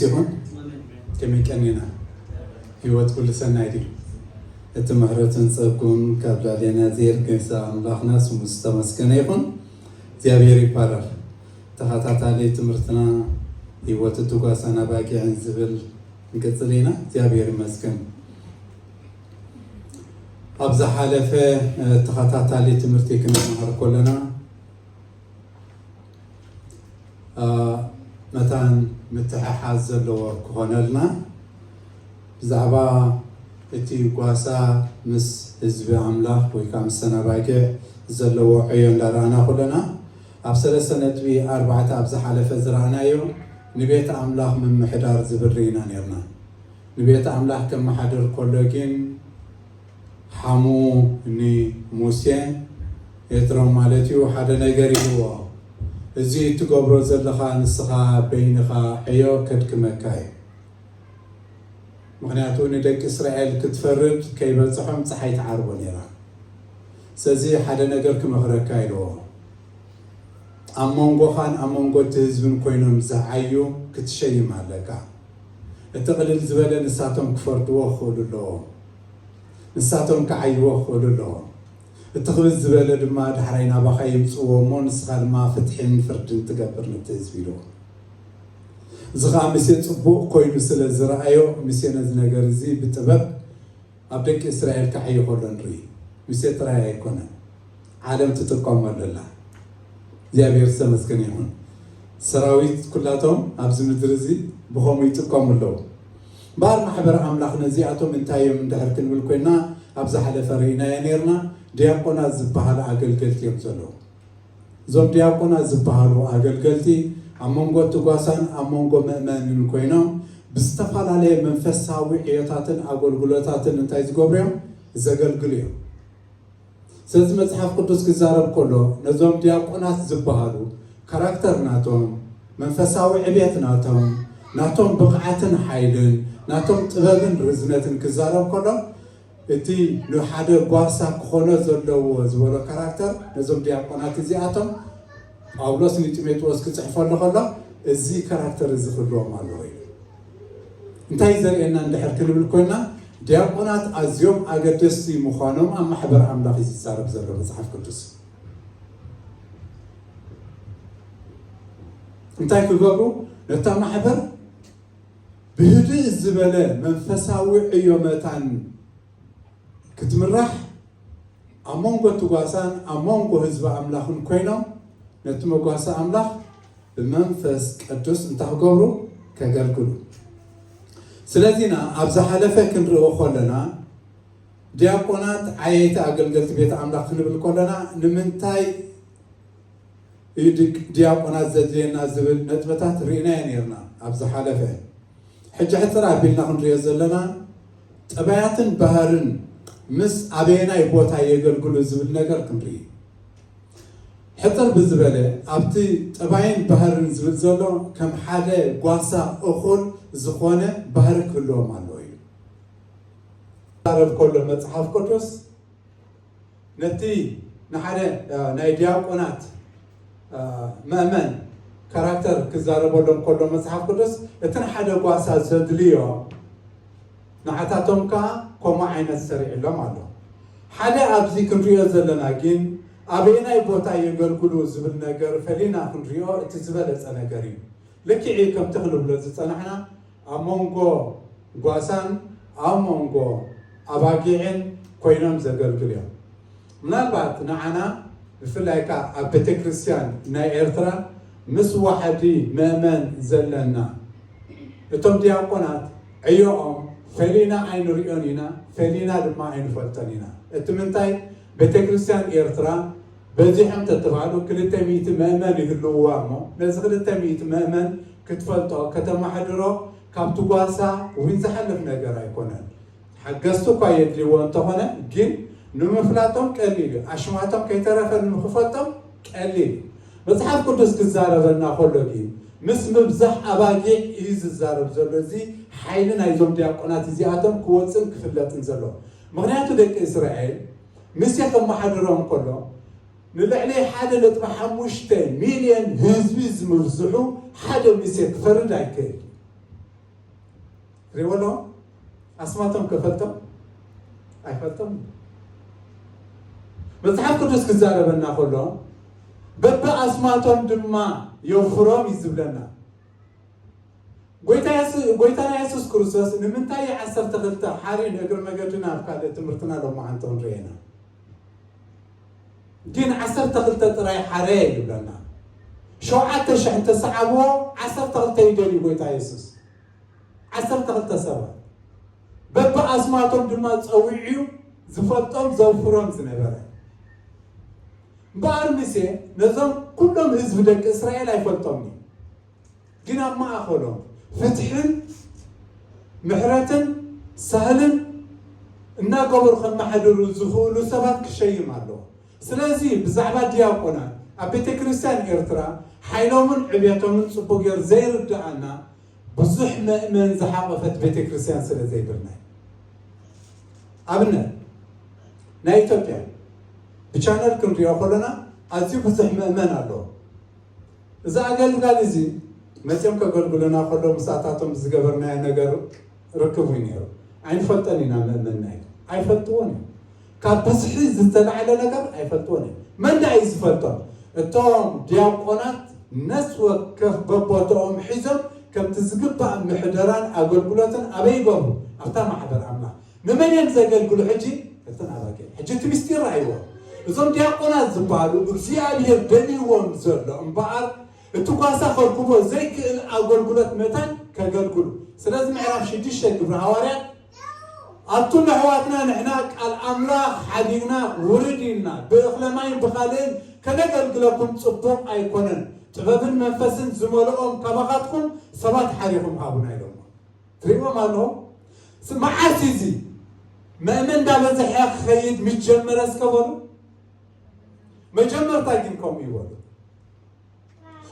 ይኹን። ከመይ ቀኒና? ህይወት ኩሉ ሰናይ ድዩ? እቲ ምሕረትን ጸጉን ካብ ላዕሌና ዘይርገሳ ኣምላኽና ስሙ ዝተመስገነ ይኹን። እግዚኣብሔር ይባረኽ። ተኸታታሊ ትምህርትና ህይወት እቲ ጓሳን ኣባጊዕን ዝብል ንቅጽል ኢና። እግዚኣብሔር ይመስገን። ኣብ ዝሓለፈ ተኸታታሊ ትምህርቲ ክንመሃር ከለና መታን ምትሕሓዝ ዘለዎ ክኾነልና ብዛዕባ እቲ ጓሳ ምስ ህዝቢ ኣምላኽ ወይ ከዓ ምስ ሰናባጊዕ ዘለዎ ዕዮ እንዳረኣና ከለና ኣብ ሰለስተ ነጥቢ ኣርባዕተ ኣብ ዝሓለፈ ዝረኣናዮ ንቤት ኣምላኽ ምምሕዳር ዝብል ርኢና ነርና። ንቤት ኣምላኽ ከመሓድር ከሎ ግን ሓሙ ንሙሴ ኤትሮም ማለት እዩ ሓደ ነገር ኢልዎ፣ እዚ እትገብሮ ዘለኻ ንስኻ በይንኻ ዕዮ ከድክመካ እዩ። ምኽንያቱ ንደቂ እስራኤል ክትፈርድ ከይበፅሖም ፀሓይ ትዓርቦ ነይራ። ስለዚ ሓደ ነገር ክመኽረካ ኢልዎ፣ ኣብ መንጎኻን ኣብ መንጎ እቲ ህዝብን ኮይኖም ዝዓዩ ክትሸይም ኣለካ። እቲ ቅልል ዝበለ ንሳቶም ክፈርድዎ ክኽእሉ ኣለዎም። ንሳቶም ክዓይዎ ክኽእሉ ኣለዎም። እቲ ክብድ ዝበለ ድማ ዳሕራይ ናባኻ ይምፅዎ እሞ ንስኻ ድማ ፍትሕን ፍርድን ትገብር ነቲ ህዝቢ ኢልዎ። እዚ ከዓ ምሴ ፅቡቕ ኮይኑ ስለ ዝረኣዮ ምሴ ነዚ ነገር እዚ ብጥበብ ኣብ ደቂ እስራኤል ክዓይ ከሎ ንርኢ። ምሴ ጥራይ ኣይኮነን፣ ዓለም ትጥቀመሉ ኣላ። እግዚኣብሔር ዝተመስገነ ይኹን። ሰራዊት ኩላቶም ኣብዚ ምድሪ እዚ ብኸምኡ ይጥቀሙ ኣለዉ። እምበኣር ማሕበር ኣምላኽ ነዚኣቶም እንታይ እዮም እንድሕር ክንብል ኮይና ኣብ ዝሓለፈ ርኢናዮ ነርና። ዲያቆናት ዝበሃል ኣገልገልቲ እዮም ዘለዉ። እዞም ዲያቆናት ዝበሃሉ ኣገልገልቲ ኣብ መንጎ እቲ ጓሳን ኣብ መንጎ ምእመንን ኮይኖም ብዝተፈላለየ መንፈሳዊ ዕዮታትን ኣገልግሎታትን እንታይ ዝገብሩ እዮም? ዘገልግሉ እዮም። ስለዚ መፅሓፍ ቅዱስ ክዛረብ ከሎ ነዞም ዲያቆናት ዝበሃሉ ካራክተር ናቶም፣ መንፈሳዊ ዕቤት ናቶም፣ ናቶም ብቕዓትን ሓይልን ናቶም ጥበብን ርዝነትን ክዛረብ ከሎ እቲ ንሓደ ጓሳ ክኾኖ ዘለዎ ዝበሎ ካራክተር ነዞም ዲያቆናት እዚኣቶም ጳውሎስ ንጢሞቴዎስ ክፅሕፈሉ ከሎ እዚ ካራክተር እዚ ክህልዎም ኣለዎ እዩ። እንታይ ዘርእየና እንድሕር ክንብል ኮይና ዲያቆናት ኣዝዮም ኣገደስቲ ምዃኖም ኣብ ማሕበር ኣምላኽ እዩ ዝዛረብ ዘሎ መፅሓፍ ቅዱስ። እንታይ ክገብሩ? ነታ ማሕበር ብህድእ ዝበለ መንፈሳዊ ዕዮ መታን ክትምራሕ ኣብ መንጎ እቲ ጓሳን ኣብ መንጎ ህዝቢ ኣምላኽን ኮይኖም ነቲ መጓሰ ኣምላኽ ብመንፈስ ቅዱስ እንታይ ክገብሩ? ከገልግሉ። ስለዚና ኣብ ዝሓለፈ ክንሪኦ ከለና ዲያቆናት ዓየይቲ ኣገልገልቲ ቤት ኣምላኽ ክንብል ከለና ንምንታይ እዩ ዲያቆናት ዘድልየና ዝብል ነጥብታት ርኢናዮ ነርና ኣብ ዝሓለፈ። ሕጂ ሕፅር ኣቢልና ክንሪኦ ዘለና ጠባያትን ባህርን ምስ ኣበየናይ ቦታ የገልግሉ ዝብል ነገር ክንርኢ። ሕፅር ብዝበለ ኣብቲ ጠባይን ባህርን ዝብል ዘሎ ከም ሓደ ጓሳ እኹል ዝኾነ ባህሪ ክህልዎም ኣለዎ እዩ። ዛረብ ከሎ መፅሓፍ ቅዱስ ነቲ ንሓደ ናይ ዲያቆናት መእመን ካራክተር ክዛረበሎም ከሎ መፅሓፍ ቅዱስ እቲ ንሓደ ጓሳ ዘድልዮ ንዓታቶም ከዓ ከምኡ ዓይነት ሰሪዕሎም ኣሎ። ሓደ ኣብዚ ክንሪኦ ዘለና ግን ኣበየናይ ቦታ የገልግሉ ዝብል ነገር ፈሊና ክንሪኦ እቲ ዝበለፀ ነገር እዩ። ልክዕ ከምቲ ክንብሎ ዝፀናሕና ኣብ መንጎ ጓሳን ኣብ መንጎ ኣባጊዕን ኮይኖም ዘገልግሉ እዮም። ምናልባት ንዓና ብፍላይ ከዓ ኣብ ቤተክርስትያን ናይ ኤርትራ ምስ ዋሕዲ መእመን ዘለና እቶም ዲያቆናት ዕዮኦም ፈሊና ኣይንሪኦን ኢና፣ ፈሊና ድማ ኣይንፈልጦን ኢና። እቲ ምንታይ ቤተክርስትያን ኤርትራ በዚሖም ተተባህሉ ክልተ ሚእቲ መእመን ይህልውዋ እሞ ነዚ ክልተ ሚእቲ መእመን ክትፈልጦ ከተመሓድሮ ካብቲ ጓሳ እውን ዝሓልፍ ነገር ኣይኮነን። ሓገዝቲ እኳ የድልይዎ እንተኾነ ግን ንምፍላጦም ቀሊል እዩ። ኣሽማቶም ከይተረፈ ንምክፈልጦም ቀሊል እዩ። መፅሓፍ ቅዱስ ክዛረበና ከሎ ግን ምስ ምብዛሕ ኣባጊዕ እዩ ዝዛረብ ዘሎ። እዚ ሓይሊ ናይዞም ዲያቆናት እዚኣቶም ክወፅን ክፍለጥን ዘሎ። ምክንያቱ ደቂ እስራኤል ምሴ ከመሓድሮም ከሎ ንልዕሊ ሓደ ነጥቢ ሓሙሽተ ሚልዮን ህዝቢ ዝምብዝሑ ሓደ ምሴ ክፈርድ ኣይክእል። ሪወሎ ኣስማቶም ከፈልጦም ኣይፈልጦም። መጽሓፍ ቅዱስ ክዛረበና ከሎ በቢ ኣስማቶም ድማ የውፍሮም እዩ ዝብለና። ጎይታና የሱስ ክርስቶስ ንምንታይ ዓሰርተ ክልተ ሓሪን እግሪ መገድና ኣብ ካልእ ትምህርትና ሎማዓንቲ ክንሪኦ ኢና። ግን ዓሰርተ ክልተ ጥራይ ሓረየ ይብለና። ሸውዓተ ሽሕ እንተሰዓብዎ ዓሰርተ ክልተ ይደልዩ ጎይታ የሱስ። ዓሰርተ ክልተ ሰባት በብኣስማቶም ድማ ጸዊዑ ዝፈልጦም ዘውፍሮም ዝነበረ። እምበኣር ሙሴ ነዞም ኩሎም ህዝቢ ደቂ እስራኤል ኣይፈልጦም እዩ። ግን ኣብ ማእኸሎም ፍትሕን ምሕረትን ሳህልን እናገበሩ ከመሓድሩ ዝኽእሉ ሰባት ክሸይም ኣለዎ። ስለዚ ብዛዕባ ዲያቆናት ኣብ ቤተ ክርስቲያን ኤርትራ ሓይሎምን ዕብየቶምን ጽቡቕ ገይሩ ዘይርድኣና ብዙሕ መእመን ዝሓቐፈት ቤተ ክርስቲያን ስለ ዘይብልና እዩ። ኣብነት ናይ ኢትዮጵያ ብቻነል ክንሪኦ ከለና ኣዝዩ ብዙሕ መእመን ኣለዎ። እዚ ኣገልጋሊ እዚ መፅኦም ከገልግሉና ከሎ ምስኣታቶም ዝገበርናዮ ነገር ርክብ እዩ ነይሩ። ኣይንፈልጠን ኢና መእመንና እዩ ኣይፈልጥዎን እዩ። ካብ ብዝሒ ዝተላዕለ ነገር ኣይፈልጥዎን እዩ። መን ደኣ እዩ ዝፈልጦም? እቶም ዲያቆናት ነፍሲ ወከፍ በቦትኦም ሒዞም ከምቲ ዝግባእ ምሕደራን ኣገልግሎትን ኣበይ ይገብሩ? ኣብታ ማሕበር ኣምላኽ። ንመን እዮም ዘገልግሉ ሕጂ? እተን ኣባጊዕ። ሕጂ እቲ ምስጢር ርኣይዎ። እዞም ዲያቆናት ዝበሃሉ እግዚኣብሔር ደልይዎም ዘሎ እምበኣር እቲ ጓሳ ከርክቦ ዘይክእል ኣገልግሎት መታን ከገልግሉ። ስለዚ ምዕራፍ ሽዱሽተ ግብሪ ሃዋርያት ኣቱም ኣሕዋትና ንሕና ቃል ኣምላኽ ሓዲግና ውርድ ኢልና ብእኽለ ማይን ብኻልእን ከነገልግለኩም ጽቡቕ ኣይኮነን። ጥበብን መንፈስን ዝመልኦም ካባኻትኩም ሰባት ሓሪኹም ሃቡና ኢሎሞ። ትሪእዎም ኣለኹም? ስ-፣ መዓስ እዩ እዚ መእመን እንዳበዝሐ ክኸይድ ምስ ጀመረ እስከ በሉ። መጀመርታ ግን ከምኡ ይበሉ።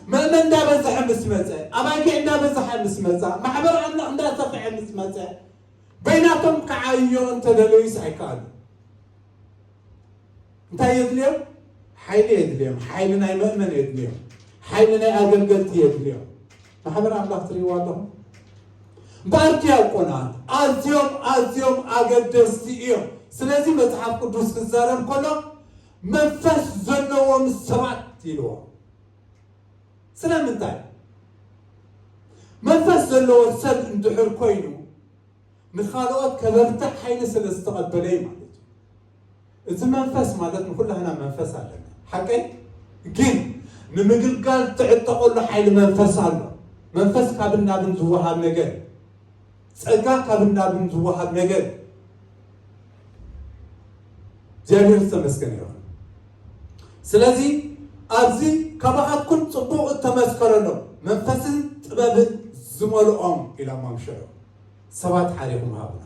መእመን እንዳበዝሐ ምስ መጸ፣ ኣባጊዕ እንዳበዝሐ ምስ መጻ፣ ማሕበር ኣምላኽ እንዳሰፍሐ ምስ መጸ፣ በይናቶም ክዓዮ እንተደለዩስ ኣይከኣሉ። እንታይ የድልዮም? ሓይሊ የድልዮም። ሓይሊ ናይ መእመን የድልዮም። ሓይሊ ናይ ኣገልገልቲ የድልዮም። ማሕበር ኣምላኽ ትሪእዎ ኣለኹም? እምበኣር ዲያቆናት ኣዝዮም ኣዝዮም ኣገደስቲ እዮም። ስለዚ መጽሓፍ ቅዱስ ክዛረብ ከሎ መንፈስ ዘለዎም ሰባት ኢልዎ። ስለምንታይ? መንፈስ ዘለዎ ሰብ እንድሕር ኮይኑ ንኻልኦት ከበርትዕ ሓይሊ ስለ ዝተቐበለ እዩ ማለት እዩ። እቲ መንፈስ ማለት ንኩላህና መንፈስ ኣለና። ሓቀይ? ግን ንምግልጋል ትዕጠቐሉ ሓይሊ መንፈስ ኣሎ። መንፈስ ካብን ናብን ዝወሃብ ነገር፣ ጸጋ ካብን ናብን ዝወሃብ ነገር። እግዚኣብሔር ዝተመስገነ ይኹን። ስለዚ ኣብዚ ካባኻትኩም ጽቡቕ እተመስከረሎም መንፈስን ጥበብን ዝመልኦም ኢሎሞም ሽዑ ሰባት ሓሪኹም ሃቡና።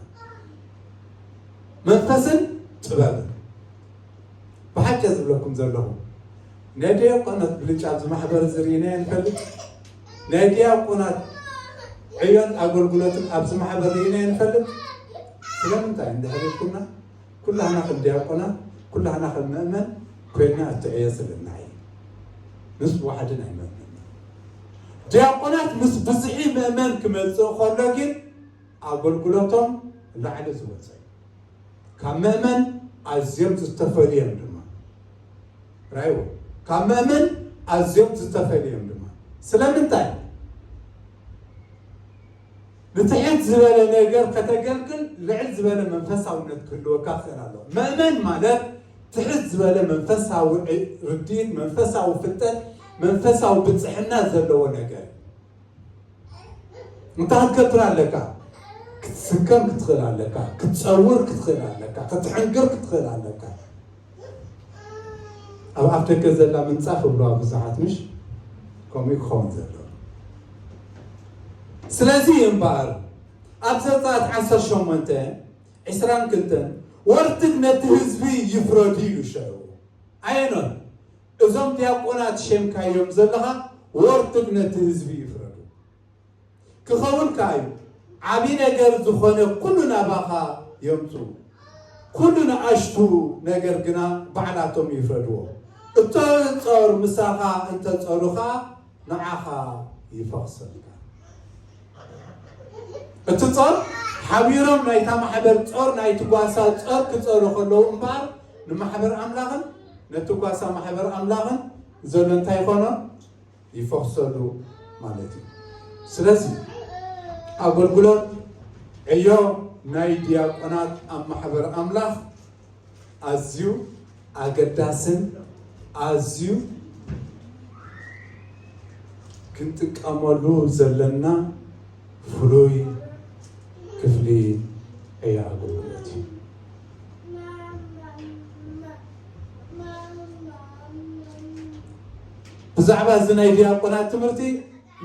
መንፈስን ጥበብን። ብሓቂ ዝብለኩም ዘለኹ ናይ ዲያቆናት ብልጫ ኣብዚ ማሕበር እዚ ርኢናዮ ንፈልጥ። ናይ ዲያቆናት ዕዮን ኣገልግሎትን ኣብዚ ማሕበር ርኢናዮ ንፈልጥ። ስለምንታይ እንድሕር ኢልኩምና ኩላህና ከም ዲያቆናት ኩላህና ከም መእመን ኮይንና እቲ ዕዮ ዘለና እዩ። ምስ ዋሕድን ኣይመእመን። ዲያቆናት ምስ ብዝሒ መእመን ክመጽእ ከሎ ግን ኣገልግሎቶም ላዕሊ ዝወፀ እዩ። ካብ መእመን ኣዝዮም ዝተፈልዮም ድማ ራይዎ ካብ መእመን ኣዝዮም ዝተፈልዮም ድማ ስለምንታይ ንትሕት ዝበለ ነገር ከተገልግል ልዕል ዝበለ መንፈሳውነት ክህልወካ ክእል ኣሎ። መእመን ማለት ትሕት ዝበለ መንፈሳዊ ርድኢት፣ መንፈሳዊ ፍልጠት፣ መንፈሳዊ ብፅሕና ዘለዎ ነገር። እንታይ ክትገብር ኣለካ? ክትስከም ክትኽእል ኣለካ፣ ክትፀውር ክትኽእል ኣለካ፣ ክትሕንግር ክትኽእል ኣለካ። ኣብ ኣፍ ደገ ዘላ ምንፃፍ እብለዋ ብዙሓት፣ ምሽ ከምኡ ክኸውን ዘለዎ። ስለዚ እምበኣር ኣብ ዘጸኣት ዓሰርተ ሸሞንተ ዕስራን ክልተን ወርትግ ነቲ ህዝቢ ይፍረዱ ኢሉ ሸርዎ። ኣየኖት እዞም ዲያቆናት ሸምካዮም ዘለኻ ወርትግ ነቲ ህዝቢ ይፍረዱ። ክኸውን ከኣ እዩ። ዓቢ ነገር ዝኾነ ኩሉ ናባኻ የምጽኡ። ኩሉ ንኣሽቱ ነገር ግና ባዕላቶም ይፍረድዎ። እቶ ጾር ምሳኻ እንተ ጸሩ ኸኣ ንዓኻ ይፈኽሰልካ። እቲ ጾር ሓቢሮም ናይታ ማሕበር ጾር፣ ናይቲ ጓሳ ጾር ክጸሩ ከለዉ እምበኣር፣ ንማሕበር ኣምላኽን ነቲ ጓሳ ማሕበር ኣምላኽን ዘሎ እንታይ ይኾኖ? ይፈኽሰሉ ማለት እዩ። ስለዚ ኣገልግሎት ዕዮ ናይ ዲያቆናት ኣብ ማሕበር ኣምላኽ ኣዝዩ ኣገዳስን ኣዝዩ ክንጥቀመሉ ዘለና ፍሉይ ክፍሊ ዕዮ ኣገልግሎት እዩ። ብዛዕባ እዚ ናይ ዲያቆናት ትምህርቲ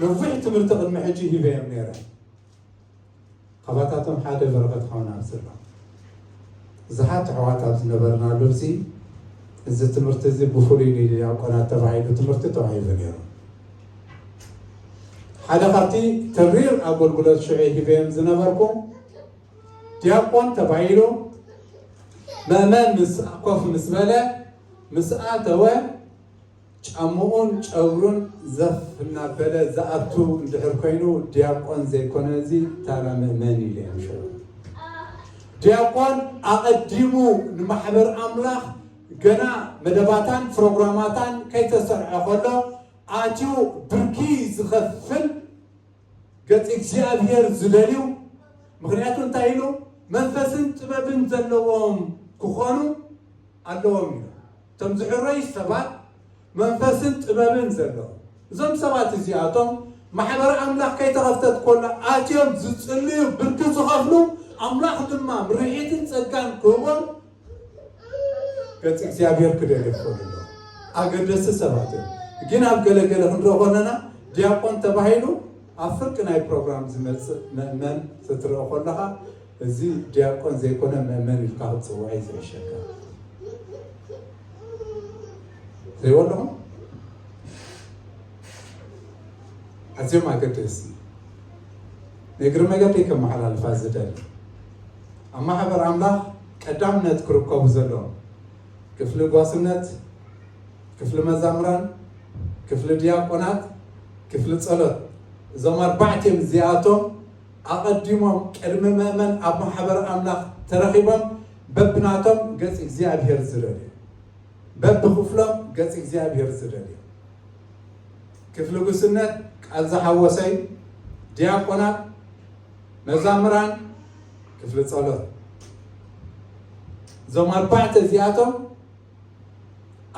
ነዊሕ ትምህርቲ ቅድሚ ሕጂ ሂበ እዮም ነይረ። ካባታቶም ሓደ በረኸት ሓውና ኣብዚ ኣሎ። ብዙሓት ኣሕዋት ኣብ ዝነበርናሉ እዚ፣ እዚ ትምህርቲ እዚ ብፍሉይ ንዲያቆናት ተባሂሉ ትምህርቲ ተዋሂቡ ነይሩ። ሓደ ካብቲ ተሪር ኣገልግሎት ሽዑ ሂበዮም ዝነበርኩ፣ ዲያቆን ተባሂሉ መእመን ምስ ኮፍ ምስ በለ፣ ምስ ኣተወ፣ ጫምኡን ጨጉሩን ዘፍ እናበለ ዝኣቱ እንድሕር ኮይኑ፣ ዲያቆን ዘይኮነ፣ እዚ ታራ ምእመን ኢለ እዮም ሽዑ። ዲያቆን ኣቐዲሙ ንማሕበር ኣምላኽ ገና መደባታን ፕሮግራማታን ከይተሰርዐ ከሎ ኣትዩ ብርኪ ዝኸፍል፣ ገጽ እግዚኣብሔር ዝደልዩ። ምኽንያቱ እንታይ ኢሉ? መንፈስን ጥበብን ዘለዎም ክኾኑ ኣለዎም ኢሉ። እቶም ዝሕረዩ ሰባት መንፈስን ጥበብን ዘለዎም። እዞም ሰባት እዚኣቶም ማሕበር ኣምላኽ ከይተኸፍተት ኮላ ኣትዮም ዝጽልዩ፣ ብርኪ ዝኸፍሉ፣ ኣምላኽ ድማ ምርሒትን ጸጋን ክህቦም ገጽ እግዚኣብሔር ክደልዩ ክኽእሉ ኣለዎም። ኣገደስቲ ሰባት እዮም። ግን ኣብ ገለገለ ክንሪኦ ከለና ዲያቆን ተባሂሉ ኣብ ፍርቂ ናይ ፕሮግራም ዝመጽእ መእመን ክትሪኦ ከለኻ፣ እዚ ዲያቆን ዘይኮነ መእመን ኢልካ ክትጽውዖ እዩ ዝሕሸካ። ትሪእዎ ኣለኹም? ኣዝዮም ኣገደስቲ። ንእግሪ መገደይ ከመሓላልፋ ዝደሊ፣ ኣብ ማሕበር ኣምላኽ ቀዳምነት ክርከቡ ዘለዎም ክፍሊ ጓስነት፣ ክፍሊ መዛምራን፣ ክፍሊ ዲያቆናት፣ ክፍሊ ጸሎት፣ እዞም ኣርባዕቲኦም እዚኣቶም ኣቐዲሞም ቅድሚ መእመን ኣብ ማሕበር ኣምላኽ ተረኺቦም በብናቶም ገጽ እግዚኣብሔር ዝደልዩ፣ በብኽፍሎም ገጽ እግዚኣብሔር ዝደልዩ፣ ክፍሊ ጉስነት ቃል ዝሓወሰ እዩ፣ ዲያቆናት፣ መዛምራን፣ ክፍሊ ጸሎት። እዞም ኣርባዕተ እዚኣቶም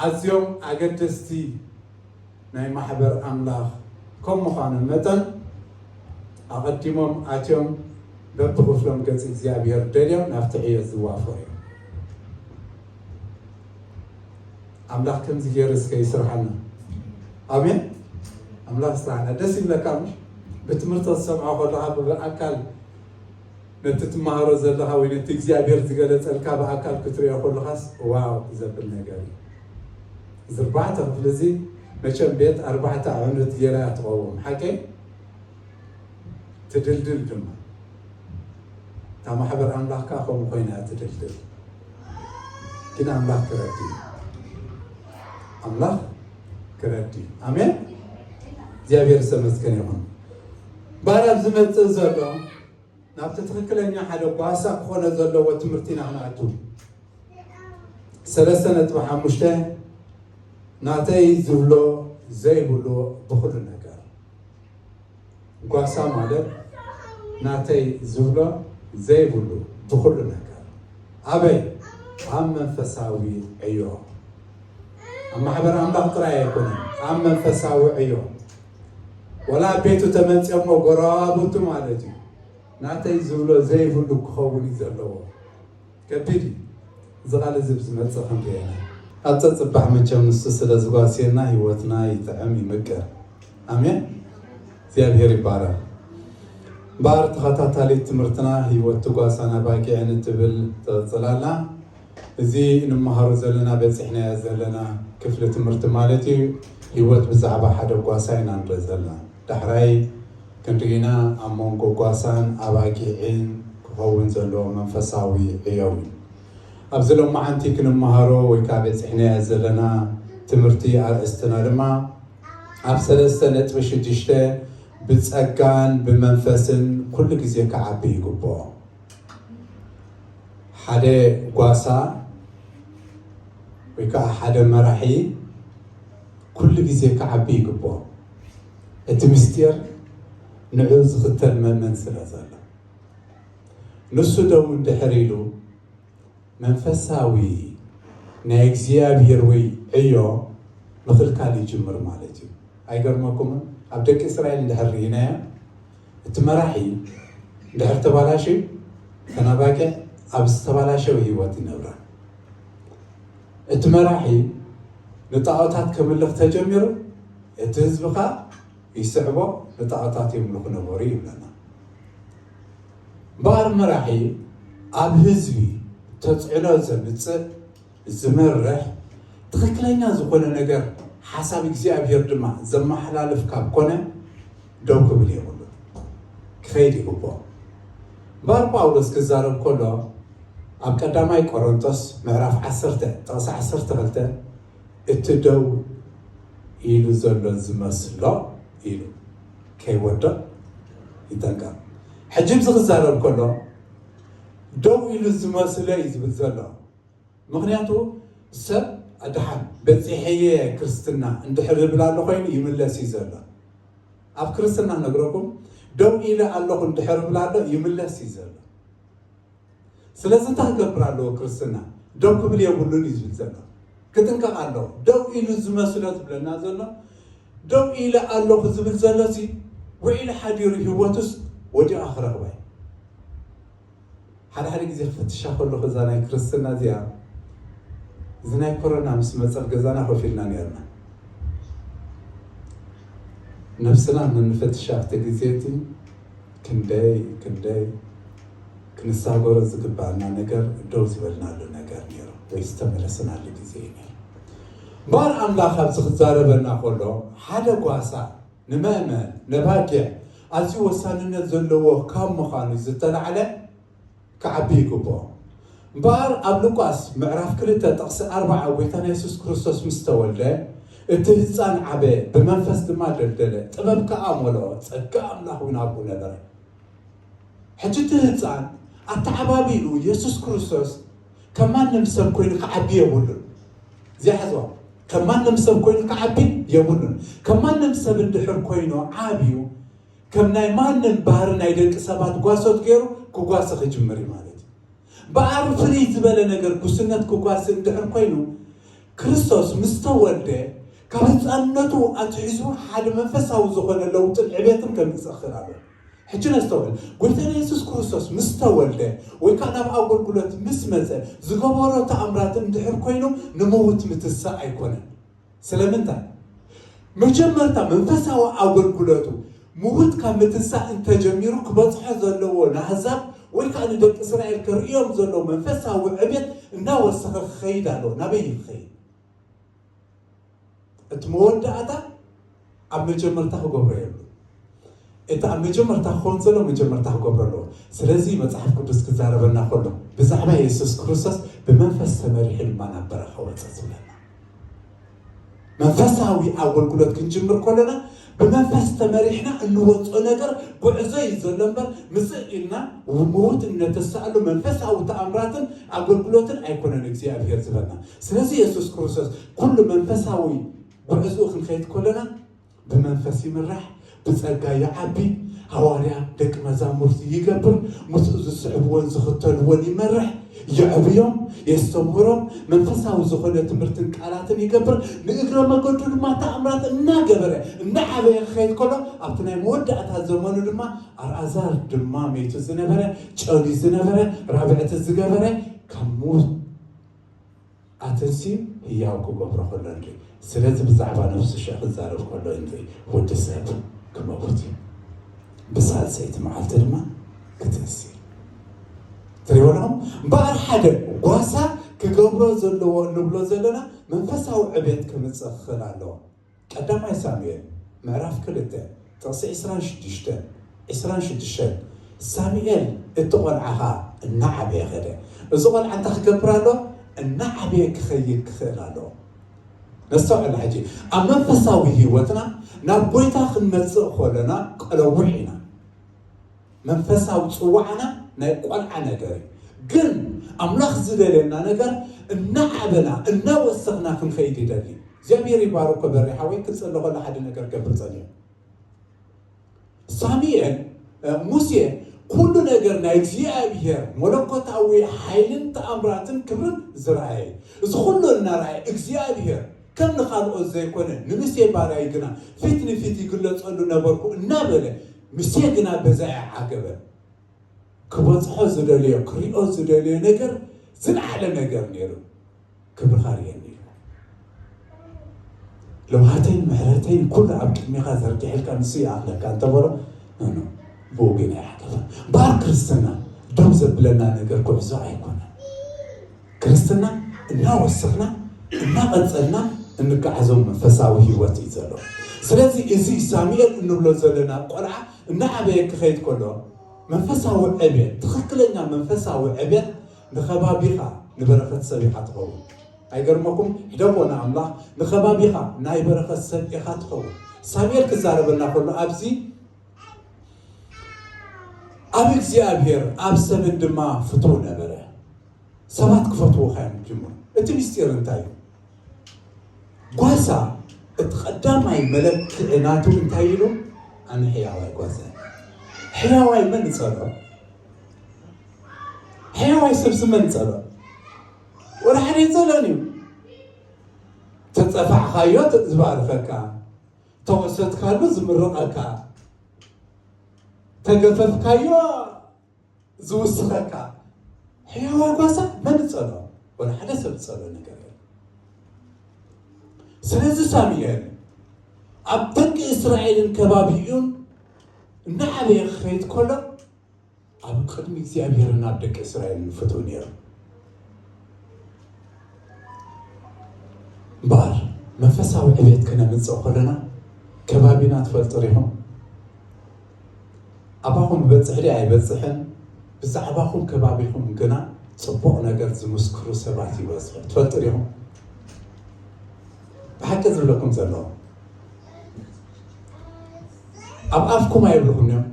ኣዝዮም ኣገደስቲ ናይ ማሕበር ኣምላኽ ከም ምዃኖም መጠን፣ ኣቐዲሞም ኣትዮም በብኽፍሎም ገጽ እግዚኣብሔር ደልዮም ናብቲ ዕዮ ዝዋፈሩ እዮም። ኣምላኽ ከምዚ ገይሩ እስከ ይስርሓና። ኣሜን። ኣምላኽ ይስርሓና። ደስ ይብለካ ምሽ? ብትምህርቲ ክትሰምዖ ከለኻ፣ ብኣካል ነቲ ትመሃሮ ዘለኻ ወይ ነቲ እግዚኣብሔር ዝገለጸልካ ብኣካል ክትሪኦ ከለኻስ፣ ዋው ዘብል ነገር እዩ። እዚ ኣርባዕተ ክፍሊ እዚ መቸም ቤት ኣርባዕተ ኣዕኑድ ገይራ እያ ትቐውም። ሓቀይ? ትድልድል ድማ። እታ ማሕበር ኣምላኽ ከኣ ከምኡ ኮይና እያ ትድልድል። ግን ኣምላኽ ክረዲ እዩ። ኣምላኽ ክረዲ እዩ። ኣሜን። እግዚኣብሔር ዝተመስገነ ይኹን። ባር ኣብ ዝመጽእ ዘሎ ናብቲ ትኽክለኛ ሓደ ጓሳ ክኾነ ዘለዎ ትምህርቲ ኢና ክንኣቱ። ሰለስተ ነጥቢ ሓሙሽተ፣ ናተይ ዝብሎ ዘይብሉ ብኹሉ ነገር። ጓሳ ማለት ናተይ ዝብሎ ዘይብሉ ብኹሉ ነገር። ኣበይ? ኣብ መንፈሳዊ ዕዮ። ኣብ ማሕበር ኣምላኽ ጥራይ ኣይኮነን፣ ኣብ መንፈሳዊ ዕዮ። ወላ ኣብ ቤቱ ተመንጽዮሞ ጎረባብቱ ማለት እዩ። ናተይ ዝብሎ ዘይብሉ ክኸውን እዩ ዘለዎ። ከቢድ እዩ። እዚ ቃል እዚ ብዝመጽእ ክንሪኦ ኢና። ኣብ ጸጽባሕ መቸም ንሱ ስለ ዝጓስየና ህይወትና ይጥዕም ይምቅር። ኣሜን። እግዚኣብሔር ይባረክ። እምበኣር ተኸታታሊት ትምህርትና ህይወት ትጓሳና ባጊዕን እትብል ትቕጽል ኣላ። እዚ እንመሃሮ ዘለና በጺሕናዮ ዘለና ክፍሊ ትምህርቲ ማለት እዩ። ህይወት ብዛዕባ ሓደ ጓሳ ኢና ንርኢ ዘለና። ዳሕራይ ክንርኢና ኣብ መንጎ ጓሳን ኣባጊዕን ክኸውን ዘለዎ መንፈሳዊ ዕዮ እዩ። ኣብዚ ሎማዓንቲ ክንመሃሮ ወይ ከዓ በፂሕናዮ ዘለና ትምህርቲ ኣርእስትና ድማ ኣብ ሰለስተ ነጥቢ ሽዱሽተ ብጸጋን ብመንፈስን ኩሉ ግዜ ክዓቢ ይግብኦ። ሓደ ጓሳ ወይ ከዓ ሓደ መራሒ ኩሉ ግዜ ክዓቢ ይግብኦ። እቲ ምስጢር ንዑ ዝኽተል መመን ስለ ዘሎ። ንሱ ደው እንድሕር ኢሉ መንፈሳዊ ናይ እግዚኣብሔር ወይ ዕዮ ምኽልካል ይጅምር ማለት እዩ። ኣይገርመኩምን? ኣብ ደቂ እስራኤል እንድሕር ርኢናዮ፣ እቲ መራሒ እንድሕር ተባላሽዩ፣ ተናባቂ ኣብ ዝተባላሸው ህይወት ይነብራ። እቲ መራሒ ንጣዖታት ከምልኽ ተጀሚሩ፣ እቲ ህዝቢ ኸዓ ይስዕቦ፣ ንጣዖታት የምልኹ ነበሩ ይብለና። እምበኣር መራሒ ኣብ ህዝቢ ተፅዕኖ ዘምፅእ፣ ዝመርሕ፣ ትኽክለኛ ዝኾነ ነገር ሓሳብ እግዚኣብሔር ድማ ዘመሓላልፍ ካብ ኮነ ደው ክብል የብሉ፣ ክኸይድ ይግብኦ። እምበኣር ጳውሎስ ክዛረብ ከሎ ኣብ ቀዳማይ ቆሮንቶስ ምዕራፍ ዓሰርተ ጥቕሲ ዓሰርተ ክልተ እቲ ደው ኢሉ ዘሎ ዝመስሎ ኢሉ ከይወድቕ ይጠንቀቕ። ሕጂ ብዚ ክዛረብ ከሎ ደው ኢሉ ዝመስሎ እዩ ዝብል ዘሎ። ምኽንያቱ ሰብ ኣድሓን በፂሐየ ክርስትና እንድሕር ይብል ኣሎ ኮይኑ ይምለስ እዩ ዘሎ። ኣብ ክርስትና ነግረኩም ደው ኢለ ኣለኹ እንድሕር ይብል ኣሎ ይምለስ እዩ ዘሎ። ስለዚ እንታይ ክገብር ኣለዎ? ክርስትና ደው ክብል የብሉን እዩ ዝብል ዘሎ። ክጥንቀቕ ኣለዎ። ደው ኢሉ ዝመስሎ ዝብለና ዘሎ ደው ኢለ ኣለኹ ዝብል ዘሎ ሲ ውዒሉ ሓዲሩ ህይወቱስ ወዲቓ ክረኽባ እዩ። ሓደ ሓደ ግዜ ክፍትሻ ከለኹ እዛ ናይ ክርስትና እዚኣ እዚ ናይ ኮሮና ምስ መጸ ኣብ ገዛና ኮፍ ኢልና ነርና። ነብስና ንንፈትሽ ኣብቲ ግዜ እቲ ክንደይ ክንደይ ክንሳገሮ ዝግባኣና ነገር ደው ዝበልናሉ ነገር ነይሩ ወይ ዝተመለስናሉ ግዜ እዩ ነይሩ። እምበኣር ኣምላኽ ኣብዚ ክዛረበና ከሎ ሓደ ጓሳ ንመእመን ነባጊዕ ኣዝዩ ወሳንነት ዘለዎ ካብ ምዃኑ ዝተላዕለ ክዓቢ ይግብኦ። እምበኣር ኣብ ሉቃስ ምዕራፍ ክልተ ጥቕሲ ኣርባዓ ጎይታና የሱስ ክርስቶስ ምስ ተወልደ እቲ ህፃን ዓበ ብመንፈስ ድማ ደልደለ ጥበብ ከዓ መለኦ ጸጋ ኣምላኽ እውን ኣብኡ ነበረ። ሕጂ እቲ ህፃን ኣተዓባቢኡ የሱስ ክርስቶስ ከም ማንም ሰብ ኮይኑ ክዓቢ የብሉን። እዚኣ ሕዝዋ ከም ማንም ሰብ ኮይኑ ክዓቢ የብሉን። ከም ማንም ሰብ እንድሕር ኮይኑ ዓብዩ ከም ናይ ማንም ባህሪ ናይ ደቂ ሰባት ጓሶት ገይሩ ክጓሰ ክጅምር እዩ ማለት እዩ። ብኣር ፍልይ ዝበለ ነገር ጉስነት ክጓሲ እንድሕር ኮይኑ ክርስቶስ ምስ ተወልደ ካብ ህፃንነቱ ኣትሒዙ ሓደ መንፈሳዊ ዝኾነ ለውጥን ዕቤትን ከምፅእ ክኽእል ኣሎ። ሕጂ ነስተውዕል። ጎይታና የሱስ ክርስቶስ ምስ ተወልደ ወይ ከዓ ናብ ኣገልግሎት ምስ መፀ ዝገበሮ ተኣምራት እንድሕር ኮይኑ ንምውት ምትሳእ ኣይኮነን። ስለምንታይ? መጀመርታ መንፈሳዊ ኣገልግሎቱ ምውት ካብ ምትንሳእ እንተጀሚሩ ክበፅሖ ዘለዎ ንኣህዛብ ወይ ከዓ ንደቂ እስራኤል ከርእዮም ዘለዎ መንፈሳዊ ዕቤት እናወሰኸ ክኸይድ ኣለዎ። ናበይ እዩ ክኸይድ? እቲ መወዳእታ ኣብ መጀመርታ ክገብሮ የብሉ። እቲ ኣብ መጀመርታ ክኸውን ዘሎ መጀመርታ ክገብሮ ኣለዎ። ስለዚ መፅሓፍ ቅዱስ ክዛረበና ከሎ ብዛዕባ የሱስ ክርስቶስ ብመንፈስ ተመሪሑ ድማ ናብ በረኻ ወፀ ዝብለና። መንፈሳዊ ኣገልግሎት ክንጅምር ከለና ብመንፈስ ተመሪሕና እንወፅኦ ነገር ጉዕዞ እዩ ዘሎ እምበር ምፅእ ኢልና ምውት እነተሳእሉ መንፈሳዊ ተኣምራትን ኣገልግሎትን ኣይኮነን እግዚኣብሔር ዝበና። ስለዚ የሱስ ክርስቶስ ኩሉ መንፈሳዊ ጉዕዞ ክንኸይድ ከለና ብመንፈስ ይምራሕ፣ ብጸጋ ይዓቢ፣ ሃዋርያ ደቂ መዛሙርቲ ይገብር፣ ምስኡ ዝስዕብዎን ዝኽተልዎን ይመርሕ፣ የዕብዮም፣ የስተምህሮም፣ መንፈሳዊ ዝኾነ ትምህርትን ቃላትን ይገብር፣ ንእግረ መገዱ ድማ ተኣምራት እናገበረ እናዓበየ ክኸይድ ከሎ ኣብቲ ናይ መወዳእታ ዘመኑ ድማ ኣልኣዛር ድማ መይቱ ዝነበረ፣ ጨልዩ ዝነበረ፣ ራብዕቲ ዝገበረ ካብ ምዉት ኣተንስዩ ህያው ክገብሮ ከሎ ንርኢ። ስለዚ ብዛዕባ ነፍሱ ሸ ክዛረብ ከሎ ንርኢ። ወዲ ሰብ ክመውት እዩ፣ ብሳልሰይቲ መዓልቲ ድማ ክትንሲ እዩ። ትሪእዎ ኣለኹም? እምበኣር ሓደ ጓሳ ክገብሮ ዘለዎ እንብሎ ዘለና መንፈሳዊ ዕቤት ክምፅእ ክኽእል ኣለዎ። ቀዳማይ ሳሙኤል ምዕራፍ ክልተ ጥቕሲ ዕስራን ሽዱሽተን፣ ዕስራን ሽዱሽተን፣ ሳሙኤል እቲ ቆልዓ ኸኣ እናዓበየ ኸደ። እዚ ቆልዓ እንታይ ክገብር ኣለዎ? እናዓበየ ክኸይድ ክኽእል ኣለዎ። ነስተውዕል ሕጂ። ኣብ መንፈሳዊ ህይወትና ናብ ጎይታ ክንመጽእ ከለና ቀለውሕ ኢና። መንፈሳዊ ጽዋዕና ናይ ቆልዓ ነገር እዩ። ግን ኣምላኽ ዝደልየና ነገር እናዓበና እናወሰኽና ክንኸይድ ይደሊ። እግዚኣብሔር ይባርኮ። በሪ ሓወይ ክጽሊ ከሎ ሓደ ነገር ገብር ጸኒሑ። ሳሙኤል ሙሴ ኩሉ ነገር ናይ እግዚኣብሔር መለኮታዊ ሓይልን ተኣምራትን ክብርን ዝረኣየ፣ እዚ ኩሉ እናረኣየ እግዚኣብሔር ከም ንኻልኦት ዘይኮነ ንሙሴ ባርያይ ግና ፊት ንፊት ይግለጸሉ ነበርኩ እናበለ፣ ሙሴ ግና በዛ ኣይዓገበን። ክበጽሖ ዝደልዮ ክሪኦ ዝደልዮ ነገር ዝለዓለ ነገር ነይሩ። ክብርኻ ርእየኒ ኢሉ። ለውሃተይን ምሕረተይን ኩሉ ኣብ ቅድሜኻ ዘርጊሐልካ ንሱ ይኣኽለካ እንተበሎ፣ ኖ፣ ኖ፣ ብኡ ግን ኣይዓገበን። እምበኣር ክርስትና ደው ዘብለና ነገር ጉዕዞ ኣይኮነን። ክርስትና እናወሰኽና እናቐጸልና እንጓዓዞ መንፈሳዊ ህይወት እዩ ዘሎ። ስለዚ እዚ ሳሙኤል እንብሎ ዘለና ቆልዓ እናዓበየ ክኸይድ ከሎ መንፈሳዊ ዕብየት፣ ትኽክለኛ መንፈሳዊ ዕብየት ንኸባቢኻ ንበረኸት ሰብ ኢኻ ትኸውን። ኣይገርመኩም? ሕደጎ ንኣምላኽ ንኸባቢኻ ናይ በረኸት ሰብ ኢኻ ትኸውን። ሳሙኤል ክዛረበና ከሎ ኣብዚ ኣብ እግዚኣብሔር ኣብ ሰብን ድማ ፍትው ነበረ። ሰባት ክፈትውኻ እዮም ጅምሩ። እቲ ምስጢር እንታይ እዩ? ጓሳ እቲ ቀዳማይ መለክዒ ናቱ እንታይ ኢሉ? ኣነ ሕያዋይ ጓሳ። ሕያዋይ መን ይጸሎ? ሕያዋይ ሰብሲ መን ይጸሎ? ወላ ሓደ ይጸሎን እዩ። ተጸፋዕኻዮ ዝባርኸካ፣ ተወሰድካሉ ዝምርቐካ፣ ተገፈፍካዮ ዝውስኸካ ሕያዋ ጓሳ መን ጸሎ? ወላ ሓደ ሰብ ጸሎ ነገር የለን። ስለዚ ሳሙኤል ኣብ ደቂ እስራኤልን ከባቢኡን እናዓበየ ክኸይድ ከሎ ኣብ ቅድሚ እግዚኣብሔርን ኣብ ደቂ እስራኤልን ፍትው ነይሩ። እምበኣር መንፈሳዊ ዕቤት ክነምጽእ ከለና ከባቢና ትፈልጡ ዲኹም? ኣባኹም ይበጽሕ ድዩ ኣይበጽሕን፣ ብዛዕባኹም ከባቢኹም ግና ጽቡቕ ነገር ዝምስክሩ ሰባት ይበዝሑ። ትፈልጡ ዲኹም? ብሓቂ ዝብለኩም ዘለኹ ኣብ ኣፍኩም ኣይብልኹም እዮም።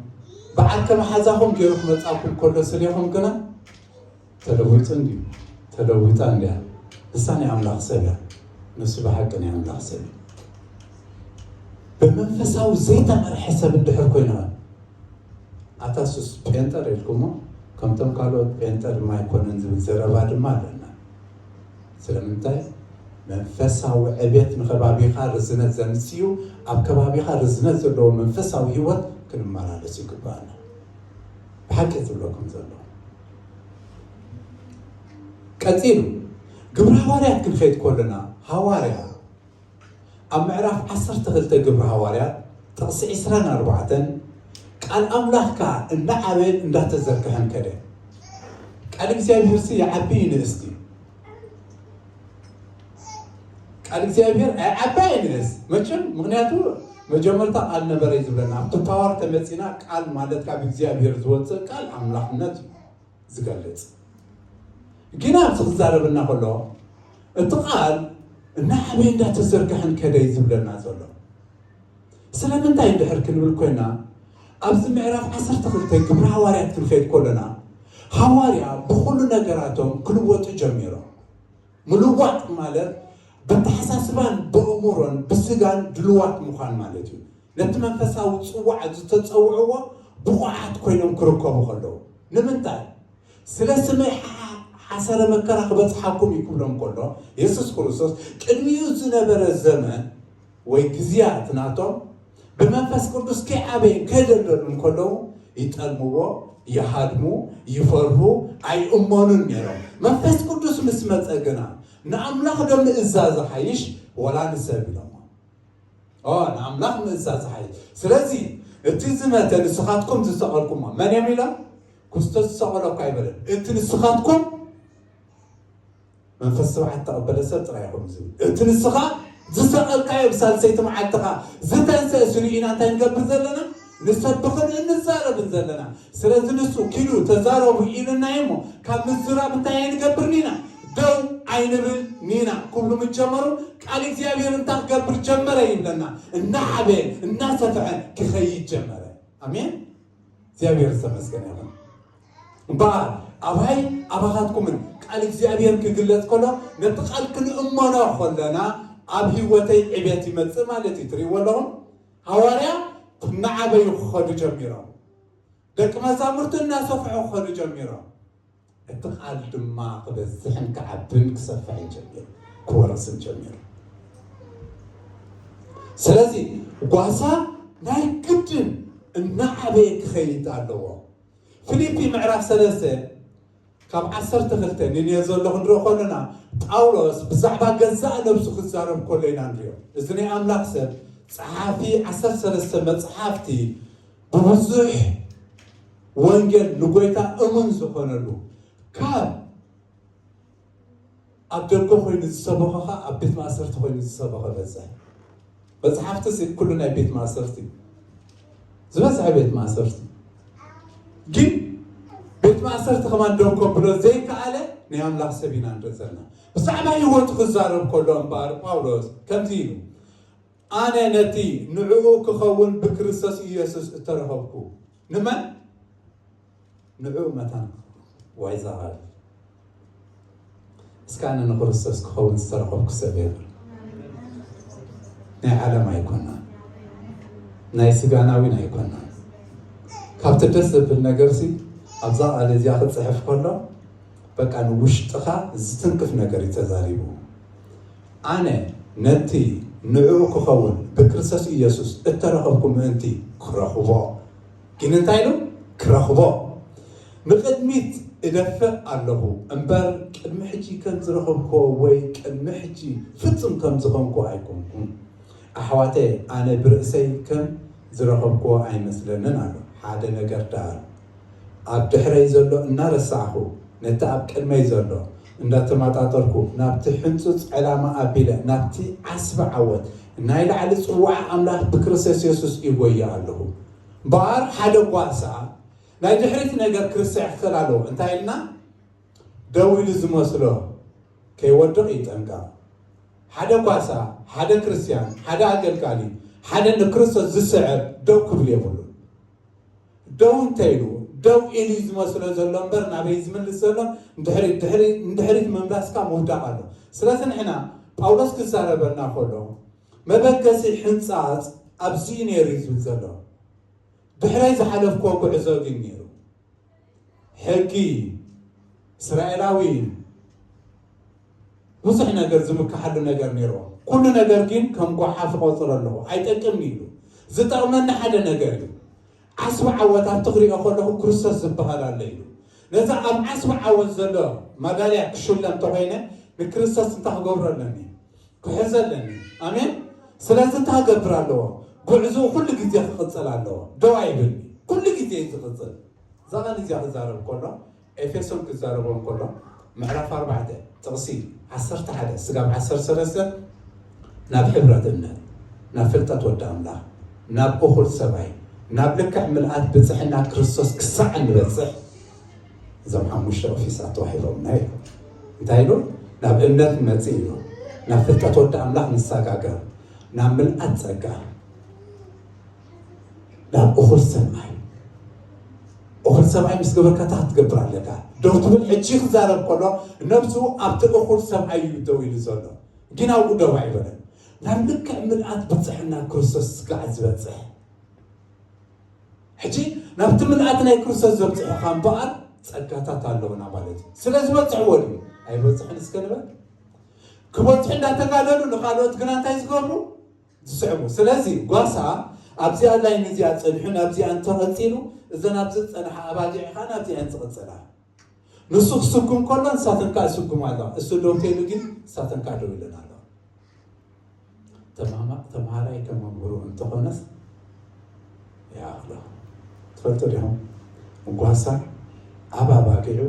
ብዓርከ መሓዛኹም ገይሩ ክመጻኩም ከሎ ስሌኹም ግና ተለዊጡ እንድዩ፣ ተለዊጣ እንድያ። ንሳ ናይ ኣምላኽ ሰብ እያ። ንሱ ብሓቂ ናይ ኣምላኽ ሰብ እዩ። ብመንፈሳዊ ዘይተመርሐ ሰብ እንድሕር ኮይንኻ፣ ኣታ ሱስ ጴንጠ ዶ ኢልኩሞ፣ ከምቶም ካልኦት ጴንጠ ድማ ኣይኮነን ዝብል ዘረባ ድማ ኣለና። ስለምንታይ? መንፈሳዊ ዕቤት ንከባቢኻ ርዝነት ዘምጽእ እዩ። ኣብ ከባቢኻ ርዝነት ዘለዎ መንፈሳዊ ህይወት ክንመላለስ ይግባኣና። ብሓቂ ዝብለኩም ዘሎ። ቀጺሉ ግብሪ ሃዋርያት ክንኸይድ ከለና፣ ሃዋርያ ኣብ ምዕራፍ ዓሰርተ ክልተ ግብሪ ሃዋርያት ጥቕሲ ዕስራን ኣርባዕተን ቃል ኣምላኽ ከኣ እንዳዓበየን እንዳተዘርግሐን ከደ። ቃል እግዚኣብሔርሲ ይዓቢ ይንእስ ድዩ? ቃል እግዚኣብሔር ኣይዓቢ ኣይንእስ መቸም፣ ምኽንያቱ መጀመርታ ቃል ነበረ እዩ ዝብለና። ኣብቲ ፓወር ተመጺና፣ ቃል ማለት ካብ እግዚኣብሔር ዝወፅእ ቃል ኣምላኽነት እዩ ዝገልጽ። ግን ኣብዚ ክዛረበና ከሎ እቲ ቃል እናዓበየ እንዳተዘርግሐን ከደ እዩ ዝብለና ዘሎ። ስለምንታይ እንድሕር ክንብል ኮይና፣ ኣብዚ ምዕራፍ ዓሰርተ ክልተ ግብሪ ሃዋርያት ክንከይድ ከለና፣ ሃዋርያ ብኹሉ ነገራቶም ክልወጡ ጀሚሮም። ምልዋጥ ማለት በተሓሳስባን በእምሮን ብስጋን ድልዋት ምዃን ማለት እዩ። ነቲ መንፈሳዊ ጽዋዕ ዝተጸውዕዎ ብቑዓት ኮይኖም ክርከቡ ከለዉ። ንምንታይ? ስለ ስመይ ሓ-፣ ሓሰረ መከራ ክበጽሓኩም እዩ ክብሎም ከሎ፣ የሱስ ክርስቶስ ቅድሚኡ ዝነበረ ዘመን ወይ ግዜያት ናቶም ብመንፈስ ቅዱስ ከይዓበየን ከይደልደሉን ከለዉ ይጠልምዎ፣ ይሃድሙ፣ ይፈርሁ፣ ኣይእመኑን ነይሮም። መንፈስ ቅዱስ ምስ መጸ ግና ንኣምላኽ ዶ ምእዛዝ ዝሓይሽ ወላ ንሰብ ኢሎሞ። ኦ፣ ንኣምላኽ ምእዛዝ ዝሓይሽ። ስለዚ እቲ ዝመተ ንስኻትኩም ዝሰቐልኩሞ መን እዮም ኢሎም? ክርስቶስ ዝሰቐሎ እኳ ኣይበለን። እቲ ንስኻትኩም መንፈስ ስብዓት ተቐበለ ሰብ ጥራይ ኢኹም ዝብል። እቲ ንስኻ ዝሰቐልካዮ ብሳልሰይቲ መዓልትኻ ዝተንሰእስ ርኢና እንታይ ንገብር ዘለና? ንሰብኽን እንዛረብን ዘለና። ስለዚ ንሱ ኪዱ ተዛረቡ ኢሉና እዩ እሞ ካብ ምዝራብ እንታይ ኣይንገብርን ኢና? ደው ኣይንብል ኒና ክብሉ ምስ ጀመሩ፣ ቃል እግዚኣብሔር እንታይ ክገብር ጀመረ ይብለና? እናዓበየ እናሰፍሐ ክኸይድ ጀመረ። ኣሜን። እግዚኣብሔር ዝተመስገነ ይኹን። እምበኣር ኣባይ ኣባኻትኩምን ቃል እግዚኣብሔር ክግለጽ ከሎ፣ ነቲ ቃል ክንእመኖ ከለና፣ ኣብ ህይወተይ ዕቤት ይመጽእ ማለት እዩ። ትርእይዎ ኣለኹም? ሃዋርያ እናዓበዩ ክኸዱ ጀሚሮም። ደቂ መዛሙርቱ እናሰፍሑ ክኸዱ ጀሚሮም። እቲ ቃል ድማ ክበዝሕን ክዓብን ክሰፍሕን ጀሚሩ፣ ክወርስን ጀሚሩ። ስለዚ ጓሳ ናይ ግድን እናዓበየ ክኸይድ ኣለዎ። ፊልፒ ምዕራፍ ሰለስተ ካብ ዓሰርተ ክልተ ንንዮ ዘሎ ክንሪኦ ከለና፣ ጳውሎስ ብዛዕባ ገዛእ ነብሱ ክዛረብ ከሎ ኢና ንሪኦ። እዚ ናይ ኣምላኽ ሰብ ጸሓፊ ዓሰርተ ሰለስተ መጽሓፍቲ፣ ብብዙሕ ወንጌል ንጎይታ እሙን ዝኾነሉ፣ ካብ ኣብ ደገ ኮይኑ ዝሰበኸ ኸኣ ኣብ ቤት ማእሰርቲ ኮይኑ ዝሰበኸ በዝሐ። መጽሓፍቲ ሲ ኩሉ ናይ ቤት ማእሰርቲ፣ ዝበዝሐ ቤት ማእሰርቲ። ግን ቤት ማእሰርቲ ከማን ደው ከብሎ ዘይከኣለ ናይ ኣምላኽ ሰብ ኢና ንርኢ ዘለና። ብዛዕባ ህይወቱ ክዛረብ ከሎ እምበኣር ጳውሎስ ከምዚ ኢሉ፣ ኣነ ነቲ ንዕኡ ክኸውን ብክርስቶስ ኢየሱስ እተረኸብኩ። ንመን? ንዕኡ መታን ክኸውን። ዋይ ዛቓል። እስከ ኣነ ንክርስቶስ ክኸውን ዝተረኸብኩ ሰብ እየ በል። ናይ ዓለም ኣይኮናን። ናይ ስጋናዊን ኣይኮናን። ካብቲ ደስ ዘብል ነገርሲ ኣብዛ ቃል እዚኣ ክጽሕፍ ከሎ በቃ ንውሽጥኻ ዝትንክፍ ነገር እዩ ተዛሪቡ። ኣነ ነቲ ንዕኡ ክኸውን ብክርስቶስ ኢየሱስ እተረኸብኩ ምእንቲ ክረኽቦ። ግን እንታይ ኢሉ? ክረኽቦ። ንቕድሚት እደፍእ ኣለኹ እምበር ቅድሚ ሕጂ ከም ዝረኸብክዎ ወይ ቅድሚ ሕጂ ፍጹም ከም ዝኾንኩ ኣይኮንኩን። ኣሕዋተይ፣ ኣነ ብርእሰይ ከም ዝረኸብክዎ ኣይመስለንን ኣሎ። ሓደ ነገር ደኣ ኣብ ድሕረይ ዘሎ እናረሳዕኹ፣ ነቲ ኣብ ቅድመይ ዘሎ እንዳተመጣጠርኩ፣ ናብቲ ሕንጹጽ ዕላማ ኣቢለ፣ ናብቲ ዓስቢ ዓወት ናይ ላዕሊ ጽዋዓ ኣምላኽ ብክርስቶስ የሱስ ይጎየ ኣለኹ። እምበኣር ሓደ ጓሳ ናይ ድሕሪት ነገር ክርስዕ ክኽእል ኣለዎ። እንታይ ኢልና? ደው ኢሉ ዝመስሎ ከይወድቕ ይጠንቀቕ። ሓደ ጓሳ፣ ሓደ ክርስትያን፣ ሓደ ኣገልጋሊ፣ ሓደ ንክርስቶስ ዝስዕብ ደው ክብል የብሉን። ደው እንተ ኢሉ፣ ደው ኢሉ እዩ ዝመስሎ ዘሎ እምበር ናበይ ዝምልስ ዘሎ? ንድሕሪት፣ ድሕሪ-፣ ንድሕሪት ምምላስካ ምውዳቕ ኣሎ። ስለዚ ንሕና ጳውሎስ ክዛረበና ከሎ መበገሲ ሕንጻጽ ኣብዚ እዩ ነይሩ እዩ ዝብል ዘሎ። ድሕረይ ዝሓለፍክዎ ጉዕዞ ግን ነይሩ። ሕጊ እስራኤላዊ ብዙሕ ነገር ዝምክሓሉ ነገር ነይርዎ። ኩሉ ነገር ግን ከም ጓሓፍ እቆጽሮ ኣለኹ፣ ኣይጠቅምን ኢሉ። ዝጠቕመኒ ሓደ ነገር እዩ። ዓስቢ ዓወት ኣብቲ ክሪኦ ከለኹ ክርስቶስ ዝበሃል ኣሎ ኢሉ። ነዚ ኣብ ዓስቢ ዓወት ዘሎ ማዳልያ ክሽለም እንተኾይነ ንክርስቶስ እንታይ ክገብሮ ኣለኒ? ክሕዞ ኣለኒ። ኣሜን። ስለዚ እንታይ ክገብር ኣለዎ? ጉዕዞ ኩሉ ግዜ ክቕጽል ኣለዎ። ደው ኣይብል። ኩሉ ግዜ እዩ ዝቕጽል። እዛ ቃል እዚኣ ክዛረብ ከሎ፣ ኤፌሶን ክዛረቦም ከሎ፣ ምዕራፍ ኣርባዕተ ጥቕሲ ዓሰርተ ሓደ ስጋብ ዓሰርተ ሰለስተ፣ ናብ ሕብረት እምነት፣ ናብ ፍልጠት ወዲ ኣምላኽ፣ ናብ እኹል ሰብኣይ፣ ናብ ልክዕ ምልኣት ብጽሕና ክርስቶስ ክሳዕ እንበጽሕ፣ እዞም ሓሙሽተ ኦፊሳት ተዋሂቦምና እዩ። እንታይ ኢሉ? ናብ እምነት ንመጽእ ኢሉ፣ ናብ ፍልጠት ወዲ ኣምላኽ ንሰጋገር፣ ናብ ምልኣት ጸጋ፣ ናብ እኹል ሰብኣይ። እኹል ሰብኣይ ምስ ገበርካ እንታይ ክትገብር ኣለካ? ደው ትብል። ሕጂ ክዛረብ ከሎ ነብሱ ኣብቲ እኹል ሰብኣይ እዩ ደው ኢሉ ዘሎ። ግን ኣብኡ ደው ኣይበለን። ናብ ልክዕ ምልኣት ብጽሕና ክርስቶስ ስጋዕ ዝበጽሕ። ሕጂ ናብቲ ምልኣት ናይ ክርስቶስ ዘብጽሑኻ እምበኣር ጸጋታት ኣለውና ማለት እዩ። ስለ ዝበጽሕዎ ድዩ? ኣይበጽሕን እስከ ንበል። ክበጽሑ እንዳተጋደሉ ንኻልኦት ግና እንታይ ዝገብሩ? ዝስዕቡ። ስለዚ ጓሳ ኣብዚኣ ላይን እዚኣ ጸኒሑ ናብዚኣ እንተቐጺሉ፣ እዘን ኣብዚ ዝጸንሓ ኣባጊዕ ኸኣ ናብዚኣን ዝቕጽላ። ንሱ ክስጉም ከሎ ንሳተን ከኣ ይስጉማ ኣለዋ። እሱ ደው ተይሉ ግን ንሳተን ከኣ ደው ኢለን ኣለዋ። ተማማ-፣ ተምሃራይ ከም መምህሩ እንተኾነስ ይኣኽሎ። ትፈልጡ ዲኹም? ጓሳ ኣብ ኣባጊዑ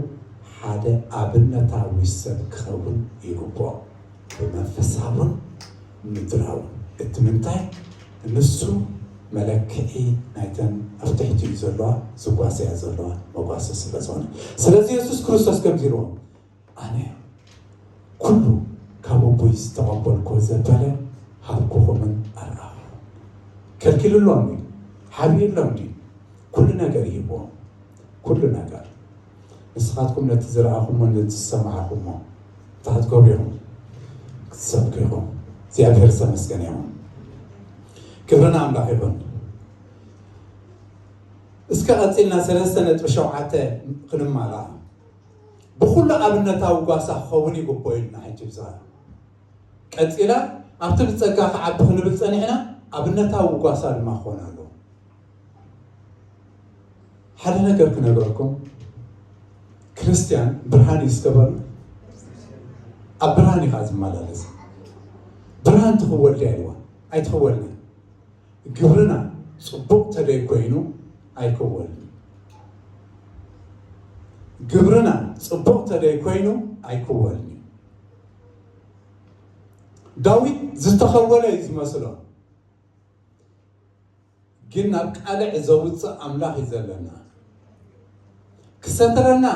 ሓደ ኣብነታዊ ሰብ ክኸውን ይግብኦ፣ ብመንፈሳውን ምድራውን። እቲ ምንታይ? ንሱ መለክዒ ናይተን ኣብ ትሕቲኡ ዘለዋ ዝጓሰያ ዘለዋ መጓሰ ስለ ዝኾነ። ስለዚ የሱስ ክርስቶስ ከምዚ ኢልዎም፣ ኣነ ኩሉ ካብ ኣቦይ ዝተቐበልኩ ዘበለ ሃብኩኹምን ኣርኣኹ። ከልኪልሎም ድዩ? ሓቢእሎም ድዩ? ኩሉ ነገር ይህብዎም። ኩሉ ነገር። ንስኻትኩም ነቲ ዝረኣኹሞ፣ ነቲ ዝሰማዕኹሞ እንታይ ክትገብሩ ኢኹም? ክትሰብኩ ኢኹም። እግዚኣብሔር ዝተመስገነ ይኹን። ክብሪ ንኣምላኽ ይኹን። እስከ ቀጺልና ሰለስተ ነጥቢ ሸውዓተ ክንማላእ። ብኹሉ ኣብነታዊ ጓሳ ክኸውን ይግብኦ ኢልና ሕጂ ብዛዕባ ቀጺላ ኣብቲ ብጸጋ ክዓቢ ክንብል ጸኒሕና፣ ኣብነታዊ ጓሳ ድማ ክኾን ኣለዎ። ሓደ ነገር ክነገርኩም፣ ክርስትያን ብርሃን እዩ እስከ በሉ። ኣብ ብርሃን ኢኻ ዝመላለስ። ብርሃን ትኽወል ድያ ኢልዋ? ኣይትኽወልን። ግብርና ጽቡቕ ተደይ ኮይኑ ኣይክወልን። ግብርና ጽቡቕ ተደይ ኮይኑ ኣይክወልን። ዳዊት ዝተኸወለ እዩ ዝመስሎ፣ ግን ናብ ቃልዕ ዘውፅእ ኣምላኽ እዩ ዘለና። ክሰትረና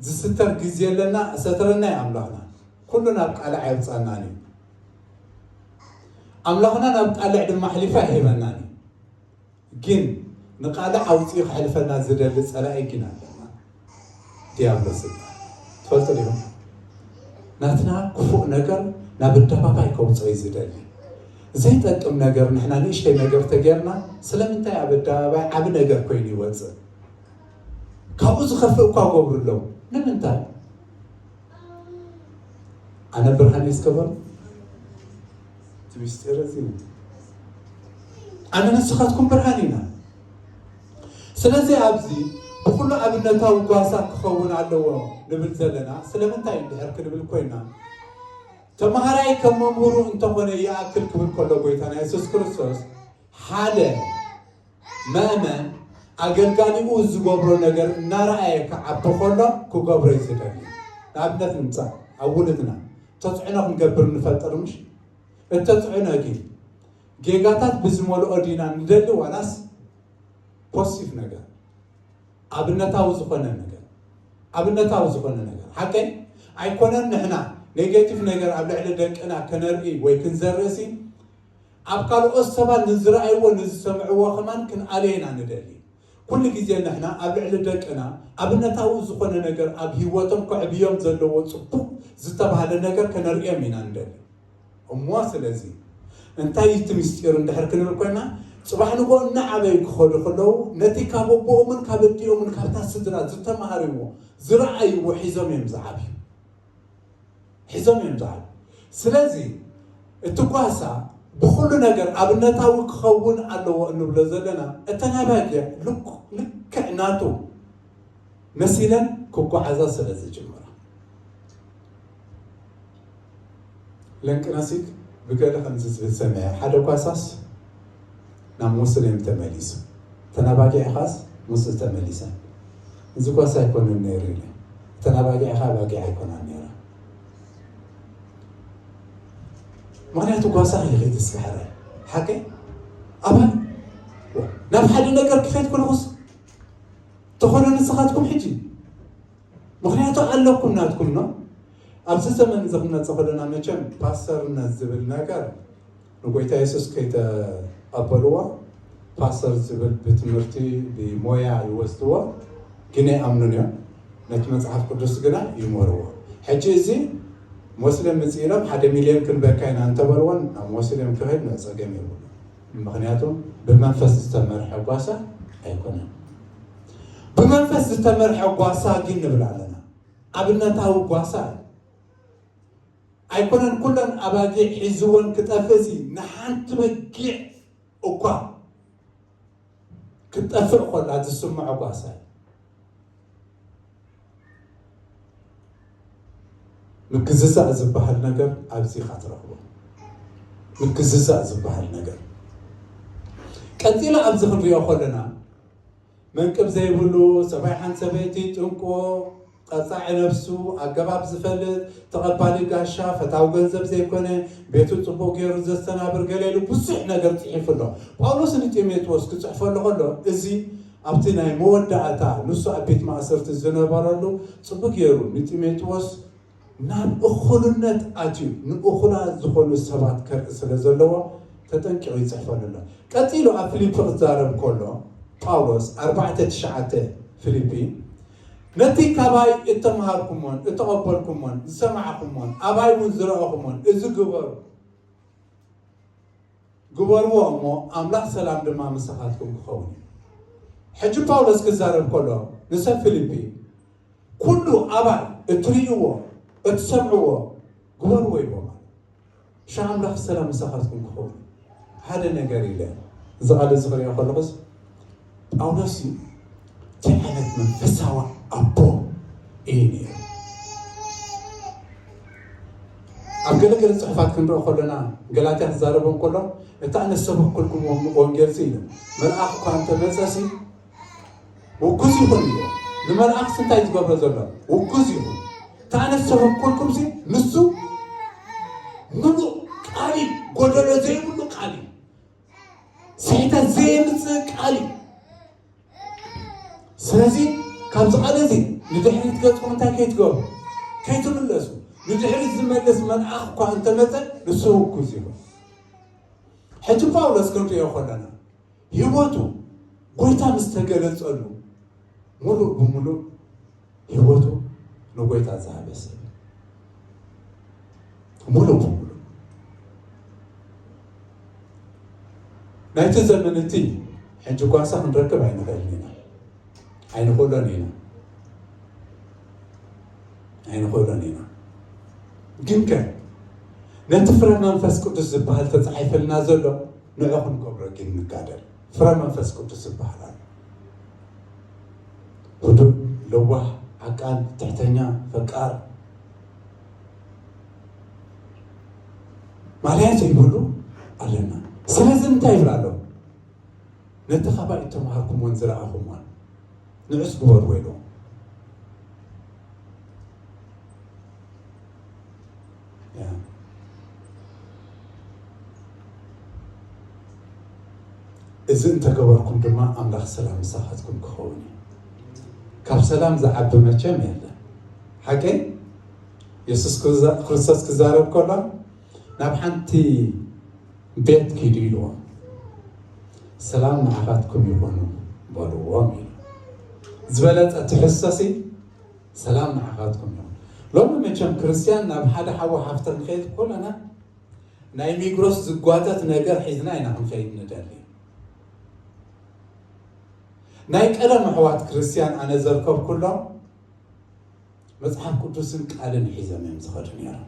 ዝስተር ግዜ ኣለና፣ እሰትረና እዩ ኣምላኽና። ኩሉ ናብ ቃልዕ ኣይውፃእናን እዩ። ኣምላኽና ናብ ቃልዕ ድማ ኣሕሊፉ ኣይህበናን እዩ። ግን ንቃልዕ ኣውፂኡ ከሕልፈና ዝደሊ ፀላኢ ግን ኣለና። ዲያብሎስ ይበሃል። ትፈልጡ ዲኹም? ናትና ክፉእ ነገር ናብ ኣደባባይ ከውፅኦ እዩ ዝደሊ። ዘይጠቅም ነገር ንሕና ንእሽተይ ነገር ተጌርና ስለምንታይ ኣብ ኣደባባይ ዓቢ ነገር ኮይኑ ይወፅእ? ካብኡ ዝኸፍእ እኳ ገብሩ ኣለዉ። ንምንታይ? ኣነ ብርሃን እየ እስከ በሉ። እቲ ምስጢር እዚ እዩ። ኣነ ንስኻትኩም ብርሃን ኢና። ስለዚ ኣብዚ ብኹሉ ኣብነታዊ ጓሳ ክኸውን ኣለዎ ንብል ዘለና ስለምንታይ እንድሕር ክንብል ኮይና፣ ተምሃራይ ከም መምህሩ እንተኾነ ይኣክል ክብል ከሎ ጎይታና የሱስ ክርስቶስ ሓደ መእመን ኣገልጋሊኡ ዝገብሮ ነገር እናረኣየ ክዓቢ ከሎ ክገብሮ እዩ ዝደሊ። ንኣብነት ንምጻእ ኣብ ውሉድና ተጽዕኖ ክንገብር ንፈጥር ምሽ? እተጽዕኖ ግን ጌጋታት ብዝመልኦ ዲና ንደሊ ዋላስ ፖዚቲቭ ነገር ኣብነታዊ ዝኾነ ነገር ኣብነታዊ ዝኾነ ነገር ሓቀይ ኣይኮነን። ንሕና ኔጌቲቭ ነገር ኣብ ልዕሊ ደቅና ከነርኢ ወይ ክንዘርእሲ ኣብ ካልኦት ሰባት ንዝረኣይዎ ንዝሰምዕዎ ከማን ክንኣልየና ንደሊ። ኩሉ ግዜ ንሕና ኣብ ልዕሊ ደቅና ኣብነታዊ ዝኾነ ነገር ኣብ ህይወቶም ከዕብዮም ዘለዎ ጽቡቕ ዝተባህለ ነገር ከነርእዮም ኢና ንደሊ። እሞ ስለዚ እንታይ እዩ እቲ ምስጢር እንድሕር ክንብል ኮይና፣ ጽባሕ ንግሆ እናዓበዩ ክኸዱ ከለዉ ነቲ ካብ ኣቦኦምን ካብ ኣዲኦምን ካብታ ስድራ ዝተማሃርዎ ዝረኣይዎ ሒዞም እዮም ዝዓብዩ። ሒዞም እዮም ዝዓብዩ። ስለዚ እቲ ጓሳ ብኹሉ ነገር ኣብነታዊ ክኸውን ኣለዎ እንብሎ ዘለና እተን ኣባጊዕ ልክ- ልክዕ ናቱ መሲለን ክጓዓዛ ስለ ዝጅምራ። ለንቅነሲክ ብገለ ከምዚ ዝብል ሰሚዐ፣ ሓደ ጓሳስ ናብ ሙስሊም ተመሊሱ፣ እተን ኣባጊዕ ኻስ ሙስሊም ተመሊሰን። እዚ ጓሳ ኣይኮነን ነይሩ ኢለ፣ እተን ኣባጊዕ ኻ ኣባጊዕ ኣይኮናን ነይራ። ምኽንያቱ ጓሳ ይኸይድ እስከ ሕራይ ሓቀይ ኣባል ናብ ሓደ ነገር ክኸይድ ኩልኹስ ተኾነ ንስኻትኩም ሕጂ ምኽንያቱ ኣለኩም ናትኩም ነው። ኣብዚ ዘመን እዚ ክንመጽእ ከለና መቸም ፓስተርነት ዝብል ነገር ንጎይታ የሱስ ከይተቐበልዎ ፓስተር ዝብል ብትምህርቲ ብሞያ ይወስድዎ፣ ግን ኣይኣምኑን እዮም። ነቲ መጽሓፍ ቅዱስ ግና ይመርዎ። ሕጂ እዚ ሞስሌም ምጽእ ኢሎም ሓደ ሚልዮን ክንበካ ኢና እንተበልዎን ናብ ሞስሌም ክኸይድ ጸገም የብሉ። ምኽንያቱ ብመንፈስ ዝተመርሐ ጓሳ ኣይኮነን። ብመንፈስ ዝተመርሐ ጓሳ ግን ንብል ኣለና። ኣብነታዊ ጓሳ ኣይኮነን። ኩለን ኣባጊዕ ሒዝወን ክጠፍእ ሲ ንሓንቲ በጊዕ እኳ ክትጠፍእ ኮላ ዝስምዖ ጓሳ እዩ። ምግዝዛእ ዝበሃል ነገር ኣብዚ ኢኻ ትረኽቦ። ምግዝዛእ ዝበሃል ነገር ቀፂሉ ኣብዚ ክንሪኦ ከለና መንቅብ ዘይብሉ ሰብኣይ ሓንቲ ሰበይቲ ጥንቆ ቀጻዒ ነፍሱ ኣገባብ ዝፈልጥ ተቐባሊ ጋሻ ፈታዊ ገንዘብ ዘይኮነ ቤቱ ጽቡቕ ገይሩ ዘስተናብር ገለ ኢሉ ብዙሕ ነገር ጽሒፉ ኣሎ። ጳውሎስ ንጢሞቴዎስ ክጽሕፈሉ ከሎ እዚ ኣብቲ ናይ መወዳእታ ንሱ ኣብ ቤት ማእሰርቲ ዝነበረሉ ጽቡቕ ገይሩ ንጢሞቴዎስ ናብ እኹልነት ኣትዩ ንእኹላት ዝኾኑ ሰባት ከርኢ ስለ ዘለዎ ተጠንቂቑ ይፅሕፈሉ ኣሎ። ቀፂሉ ኣብ ፊልፒ ክዛረብ ከሎ ጳውሎስ ኣርባዕተ ትሽዓተ ፊልፒ ነቲ ካባይ እተምሃርኩሞን እተቐበልኩሞን ዝሰማዕኩሞን ኣባይ እውን ዝረኣኹሞን እዚ ግበሩ ግበርዎ እሞ ኣምላኽ ሰላም ድማ ምሳኻትኩም ክኸውን እዩ። ሕጂ ጳውሎስ ክዛረብ ከሎ ንሰብ ፊልፒ ኩሉ ኣባይ እትርእይዎ እትሰምዕዎ ግበርዎ ይቦም ኣሎ። ሽዓ ኣምላኽ ሰላም ምሳኻትኩም ክኸውን ሓደ ነገር ኢለ እዚ ቃል እዚ ክሪኦ ከለኹስ ጳውሎስ እንታይ ዓይነት መንፈሳዊ ኣቦ እዩ ነይሩ። ኣብ ገለገለ ፅሑፋት ክንረኦ ከለና ገላትያ ክዛረቦም ከሎ እቲ ኣነ ሰበኩልኩም ወንጌል ሲ ኢሉ መልኣኽ እኳ እንተመፀ ሲ ውጉዝ ይኹን እዩ። ንመልኣኽ እንታይ ዝገብሮ ዘሎ ውጉዝ ይኹን እቲ ኣነ ሰበኩልኩም ሲ ንሱ ምሉእ ቃል እዩ። ጎደሎ ዘይብሉ ቃል እዩ። ስሕተት ዘየምፅእ ቃል እዩ። ስለዚ ካብዚ ቃል እዚ ንድሕሪት ገፅኩም እንታይ ከይትገብሩ ከይትምለሱ ንድሕሪት ዝመልስ መልኣኽ እኳ እንተመፀ ንሱ ውጉዝ ይኹን። ሕጂ ጳውሎስ ክንሪኦ ከለና ህይወቱ ጎይታ ምስ ተገለጸሉ ሙሉእ ብሙሉእ ህይወቱ ንጎይታ ዝሃበ ሰብ ሙሉእ ብሙሉእ ናይቲ ዘመን እቲ ሕጂ ጓሳ ክንረክብ ኣይንኽእልን ኢና ኣይንኽእሎን ኢና ኣይንኽእሎን ኢና ግን ከ ነቲ ፍረ መንፈስ ቅዱስ ዝበሃል ተፃሒፈልና ዘሎ ንዑ ክንገብሮ ግን ንጋደል ፍረ መንፈስ ቅዱስ ዝበሃል ኣሎ ህዱእ ለዋህ ዓቃል ትሕተኛ ፈቃር ማርያ ዘይብሉ ኣለና ስለዚ እንታይ ይብል ኣሎ ነቲ ካባይ እተምሃርኩሞን ዝረኣኹሞን ንዑስ ግበርዎ ኢልዎም እዚ እንተገበርኩም ድማ ኣምላኽ ሰላም ምሳኻትኩም ክኸውን እዩ ካብ ሰላም ዝዓቢ መቸም የለን ሓቀይ የሱስ ክርስቶስ ክዛረብ ከሎ ናብ ሓንቲ ቤት ኪዱ ኢልዎም ሰላም ንዓኻትኩም ይኹኑ በልዎም ኢሉ ዝበለፀ ትሕዝቶሲ ሰላም ንዓኻትኩም ይኹን ሎሚ መቸም ክርስትያን ናብ ሓደ ሓዊ ሃፍተ ንኸይድ ኮለና ናይ ሚግሮስ ዝጓተት ነገር ሒዝና ኢና ክንኸይድ ንደሊ ናይ ቀደም ኣሕዋት ክርስትያን ኣነ ዘርከብኩሎም መጽሓፍ ቅዱስን ቃልን ሒዞም እዮም ዝኸዱ ነይሮም።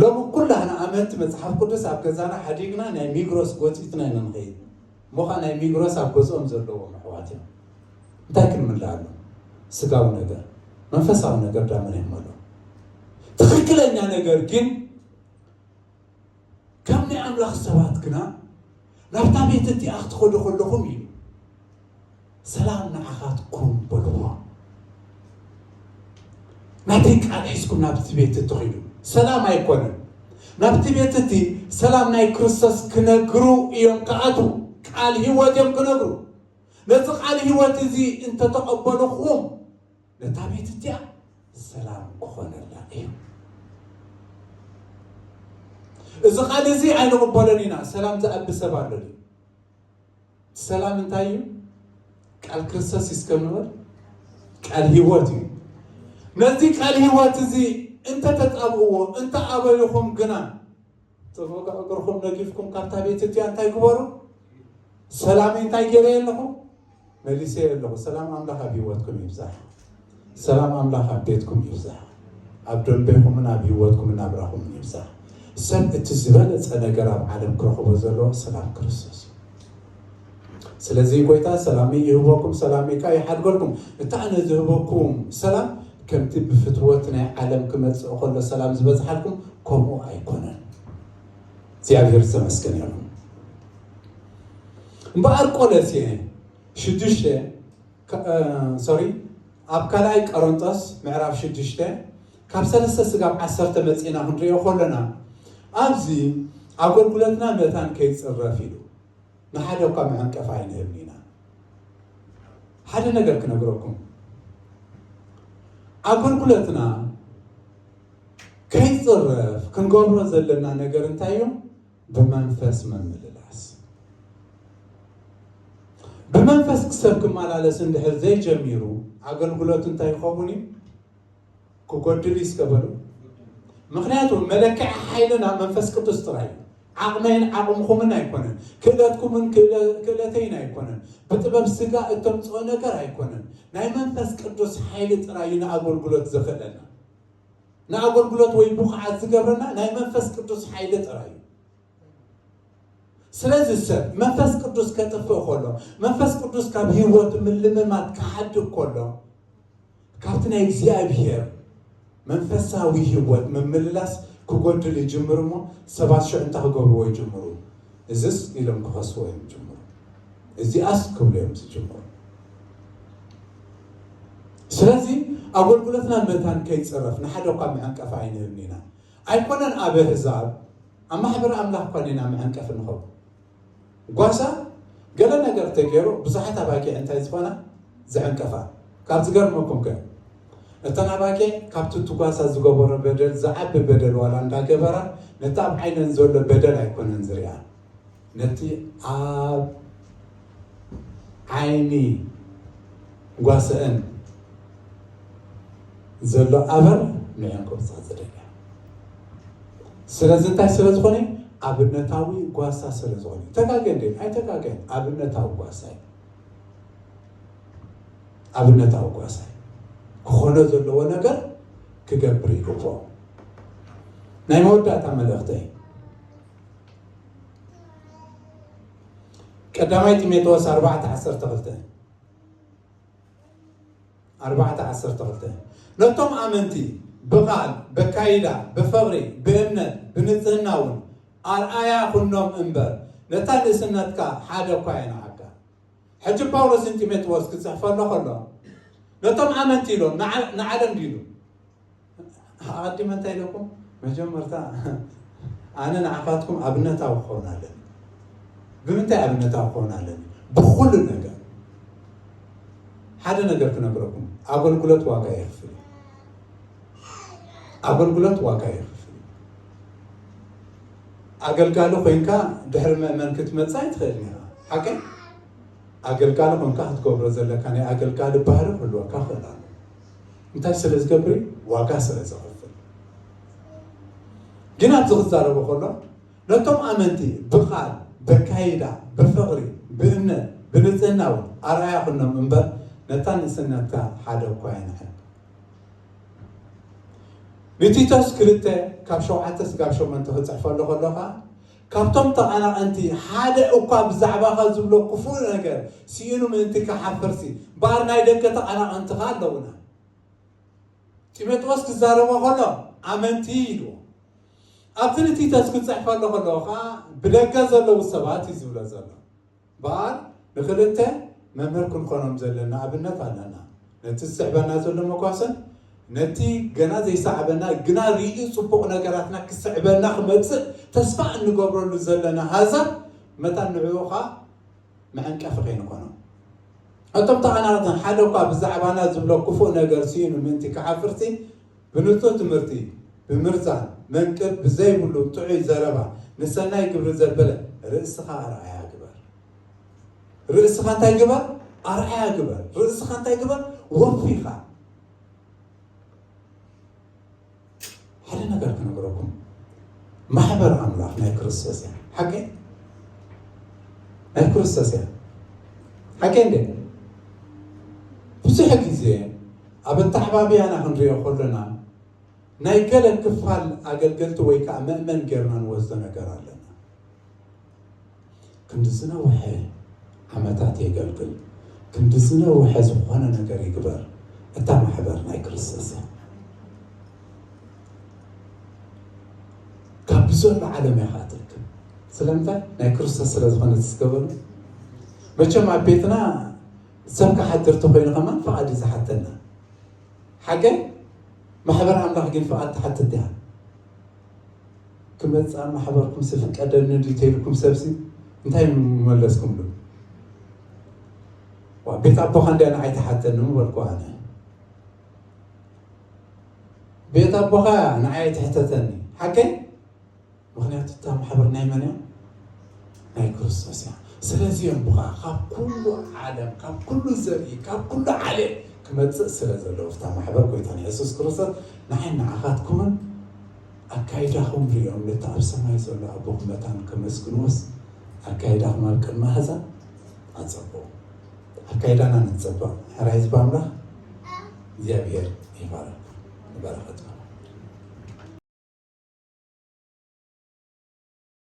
ሎም ኩላህና ኣመንቲ መጽሓፍ ቅዱስ ኣብ ገዛና ሓዲግና ናይ ሚግሮስ ጎጺትና ኢና ንኸይድ። እሞ ኸኣ ናይ ሚግሮስ ኣብ ገዝኦም ዘለዎም ኣሕዋት እዮም። እንታይ ክንምልኣሉ? ስጋዊ ነገር፣ መንፈሳዊ ነገር ዳመን የመሉ። ትኽክለኛ ነገር ግን ከም ናይ ኣምላኽ ሰባት ግና ናብታ ቤት እቲኣ ክትኸዱ ከለኹም እዩ ሰላም ንዓኻትኩም በልዎ ናተይ ቃል ሒዝኩም ናብቲ ቤት እትኸዱ ሰላም ኣይኮነን ናብቲ ቤት እቲ ሰላም ናይ ክርስቶስ ክነግሩ እዮም ክኣቱ ቃል ህይወት እዮም ክነግሩ ነዚ ቃል ህይወት እዚ እንተተቐበልኹም ነታ ቤት እቲኣ ሰላም ክኾነላ እዩ። እዚ ቃል እዚ ኣይንቕበሎን ኢና። ሰላም ዝኣቢ ሰብ ኣሎ ድዩ? ሰላም እንታይ እዩ? ቃል ክርስቶስ እዩ እስከ ንበል። ቃል ህይወት እዩ። ነዚ ቃል ህይወት እዚ እንተተጣብእዎ እንተኣበይኹም ግና ጽቡቕ እግርኹም ነጊፍኩም ካብታ ቤት እቲኣ እንታይ ግበሩ? ሰላም እንታይ ገይረ ኣለኹ? መሊሰ ኣለኹ። ሰላም ኣምላኽ ኣብ ህይወትኩም ይብዛሕ። ሰላም ኣምላኽ ኣብ ቤትኩም ይብዛሕ። ኣብ ደንቤኹምን ኣብ ህይወትኩምን ናብራኹምን ይብዛሕ። ሰብ እቲ ዝበለጸ ነገር ኣብ ዓለም ክረኽቦ ዘለዎ ሰላም ክርስቶስ እዩ። ስለዚ ጎይታ ሰላመይ ይህበኩም፣ ሰላመይ ከኣ ይሓድገልኩም። እቲ ኣነ ዝህበኩም ሰላም ከምቲ ብፍትወት ናይ ዓለም ክመጽእ ከሎ ሰላም ዝበዝሓልኩም ከምኡ ኣይኮነን። እግዚኣብሔር ዝተመስገነ ይኹን። እምበኣር ቆለሴ ሽዱሽተ ሶሪ ኣብ ካልኣይ ቆሮንጦስ ምዕራፍ ሽዱሽተ ካብ ሰለስተ ስጋብ ዓሰርተ መጺእና ክንሪኦ ከለና ኣብዚ ኣገልግሎትና መታን ከይፅረፍ ኢሉ ንሓደ እኳ መዐንቀፍ ኣይንህብን ኢና ሓደ ነገር ክነግረኩም። ኣገልግሎትና ክፅረፍ ክንገብሮ ዘለና ነገር እንታይ እዩ? ብመንፈስ ምምልላስ። ብመንፈስ ሰብ ክመላለስ እንድሕር ዘይጀሚሩ ኣገልግሎት እንታይ ይኸውን እዩ? ክጎድል እዩ እስከ በሉ። ምክንያቱ መለክዒ ሓይልና መንፈስ ቅዱስ ጥራይ እዩ። ዓቕመይን ዓቕምኹምን ኣይኮነን፣ ክእለትኩምን ክእለ- ክእለተይን ኣይኮነን፣ ብጥበብ ስጋ እተምፅኦ ነገር ኣይኮነን። ናይ መንፈስ ቅዱስ ሓይሊ ጥራይ እዩ ንኣገልግሎት ዘኽእለና። ንኣገልግሎት ወይ ብቑዓት ዝገብረና ናይ መንፈስ ቅዱስ ሓይሊ ጥራይ እዩ። ስለዚ ሰብ መንፈስ ቅዱስ ከጥፍእ ከሎ፣ መንፈስ ቅዱስ ካብ ህይወቱ ምልምማድ ክሓድግ ከሎ፣ ካብቲ ናይ እግዚኣብሔር መንፈሳዊ ህይወት ምምልላስ ክጎድል ይጅምር እሞ፣ ሰባት ሽዑ እንታይ ክገብርዎ ይጅምሩ? እዝስ ኢሎም ክኸስዎ እዮም ዝጅምሩ። እዚኣስ ክብሉ እዮም ዝጅምሩ። ስለዚ ኣገልግሎትና መታን ከይፅረፍ ንሓደ እኳ መዐንቀፊ ኣይንህብን ኢና። ኣይኮነን ኣብ ኣህዛብ፣ ኣብ ማሕበር ኣምላኽ እኳ ኢና መዐንቀፊ ንኸውን። ጓሳ ገለ ነገር ተገይሩ ብዙሓት ኣባጊዕ እንታይ ዝኾና ዝዕንቀፋ። ካብ ዝገርመኩም ከ እተን ኣባጊዕ ካብቲ እቲ ጓሳ ዝገበሮ በደል ዝዓቢ በደል ዋላ እንዳገበራ ነቲ ኣብ ዓይነን ዘሎ በደል ኣይኮነን ዝሪኣ። ነቲ ኣብ ዓይኒ ጓሰአን ዘሎ ኣበር ንዕን ክወፅኣ ዝደልያ። ስለዚ እንታይ ስለ ዝኾነ? ኣብነታዊ ጓሳ ስለ ዝኾነ። ተጋገ እንዴ? ኣይተጋገን። ኣብነታዊ ጓሳ እዩ። ኣብነታዊ ጓሳ እዩ። ክኾኖ ዘለዎ ነገር ክገብር ይግብኦ። ናይ መወዳእታ መልእኽተይ ቀዳማይ ጢሞቴዎስ ኣርባዕተ ዓሰርተ ክልተ፣ ኣርባዕተ ዓሰርተ ክልተ፣ ነቶም ኣመንቲ ብቓል፣ በካይዳ፣ ብፍቕሪ፣ ብእምነት፣ ብንጽህና እውን ኣርኣያ ኩኖም እምበር፣ ነታ ንእስነትካ ሓደ እኳ ኣይንዓካ። ሕጂ ጳውሎስ ንጢሞቴዎስ ክጽሕፈሎ ከሎ፣ ነቶም ኣመንቲ ኢሎም፣ ንዓ-፣ ንዓለም ድዩ ኢሉ? ኣቐዲመ እንታይ ኢለኩም? መጀመርታ ኣነ ንዓኻትኩም ኣብነታዊ ክኸውን ኣለኒ። ብምንታይ ኣብነታዊ ክኸውን ኣለኒ? ብኹሉ ነገር። ሓደ ነገር ክነግረኩም፣ ኣገልግሎት ዋጋ የኽፍል እዩ። ኣገልግሎት ዋጋ የኽፍል እዩ። ኣገልጋሊ ኮይንካ ድሕሪ ምእመን ክትመጽእ ኣይትኽእልን ኢኻ። ሓቀይ? ኣገልጋሊ ኮይንካ ክትገብሮ ዘለካ ናይ ኣገልጋሊ ባህሪ ክህልወካ ክእል ኣሎ። እንታይ ስለ ዝገብር እዩ? ዋጋ ስለ ዘኽፍል። ግን ኣብዚ ክዛረቦ ከሎ ነቶም ኣመንቲ ብቓል፣ በካይዳ፣ ብፍቕሪ፣ ብእምነት፣ ብንጽህና እውን ኣርኣያ ኩኖም እምበር ነታ ንእስነትካ ሓደ እኳ ኣይንዓካ። ንቲቶስ ክልተ ካብ ሸውዓተ ስጋብ ሸሞንተ ክጽሕፈሉ ከሎ ከኣ፣ ካብቶም ተቐናቐንቲ ሓደ እኳ ብዛዕባኻ ዝብሎ ክፉእ ነገር ስኢኑ ምእንቲ ክሓፍርሲ፣ እምበኣር ናይ ደገ ተቐናቐንቲ ከኣ ኣለዉና። ጢሞቴዎስ ክዛረቦ ከሎ ኣመንቲ ኢልዎ። ኣብቲ ንቲቶስ ክጽሕፈሉ ከሎ ከኣ ብደገ ዘለዉ ሰባት እዩ ዝብሎ ዘሎ። እምበኣር ንኽልተ መምህር ክንኮኖም ዘለና ኣብነት ኣለና። ነቲ ዝስዕበና ዘሎ መጓሰን፣ ነቲ ገና ዘይሰዓበና ግና ርእዩ ጽቡቕ ነገራትና ክስዕበና ክመጽእ ተስፋ እንገብረሉ ዘለና ሃዛብ መታን ንዕኡ ኸኣ መዐንቀፊ ከይንኾኖ። እቶም ተቐናቕትን ሓደ እኳ ብዛዕባና ዝብሎ ክፉእ ነገር ስኢኑ ምእንቲ ክሓፍርሲ፣ ብንጹህ ትምህርቲ፣ ብምርዛን፣ መንቅብ ብዘይብሉ ጥዑይ ዘረባ፣ ንሰናይ ግብሪ ዘበለ ርእስኻ ኣርኣያ ግበር። ርእስኻ እንታይ ግበር? ኣርኣያ ግበር። ርእስኻ እንታይ ግበር? ወፊኻ። ሓደ ነገር ክነግረኩም፣ ማሕበር ኣምላኽ ናይ ክርስቶስ እያ። ሓቂ? ናይ ክርስቶስ እያ። ሓቂ እንዴ? ብዙሕ ግዜ ኣብ ኣተዓባብያና ክንሪኦ ከለና፣ ናይ ገለ ክፋል ኣገልገልቲ ወይ ከዓ መእመን ጌርና ንወስዶ ነገር ኣለና። ክንዲ ዝነውሐ ዓመታት የገልግል፣ ክንዲ ዝነውሐ ዝኾነ ነገር ይግበር፣ እታ ማሕበር ናይ ክርስቶስ እያ። ካብ ብዘሎ ዓለም እያ ኸዓ ትርከብ። ስለምንታይ? ናይ ክርስቶስ ስለ ዝኾነት ዝገበሩ። መቸም ኣብ ቤትና ሰብ ክሓድር ተኾይኑ ከማን ፍቓድ እዩ ዝሓተና። ሓገ ማሕበር ኣምላኽ ግን ፍቓድ ትሓትት እያ። ክመጽእ ኣብ ማሕበርኩም ዝፍቀደኒ ድዩ ተይልኩም ሰብሲ እንታይ መለስኩምሉ? ዋ፣ ቤት ኣቦኻ እንድያ ንዓይ ትሓተኒ ምበልኩ ኣነ። ቤት ኣቦኻ ንዓይ ትሕተተኒ ሓቀይ? ምክንያቱ እታ ማሕበር ናይ መን እያ? ናይ ክርስቶስ እያ። ስለዚ እዮም ብኻ ካብ ኩሉ ዓለም ካብ ኩሉ ዘርኢ ካብ ኩሉ ዓሌት ክመፅእ ስለ ዘለዎ እታ ማሕበር ጎይታና የሱስ ክርስቶስ ንዓይ ንዓኻትኩምን ኣካይዳኹም ሪኦም ነቲ ኣብ ሰማይ ዘሎ ኣቦኹም መታን ከመስግንዎስ ኣካይዳኹም ኣብ ቅድሚ ኣህዛብ ኣፀብቑ። ኣካይዳና ንፀበቕ። ሕራይ ህዝቢ ኣምላኽ እግዚኣብሔር ይባረክ። ንበረኸት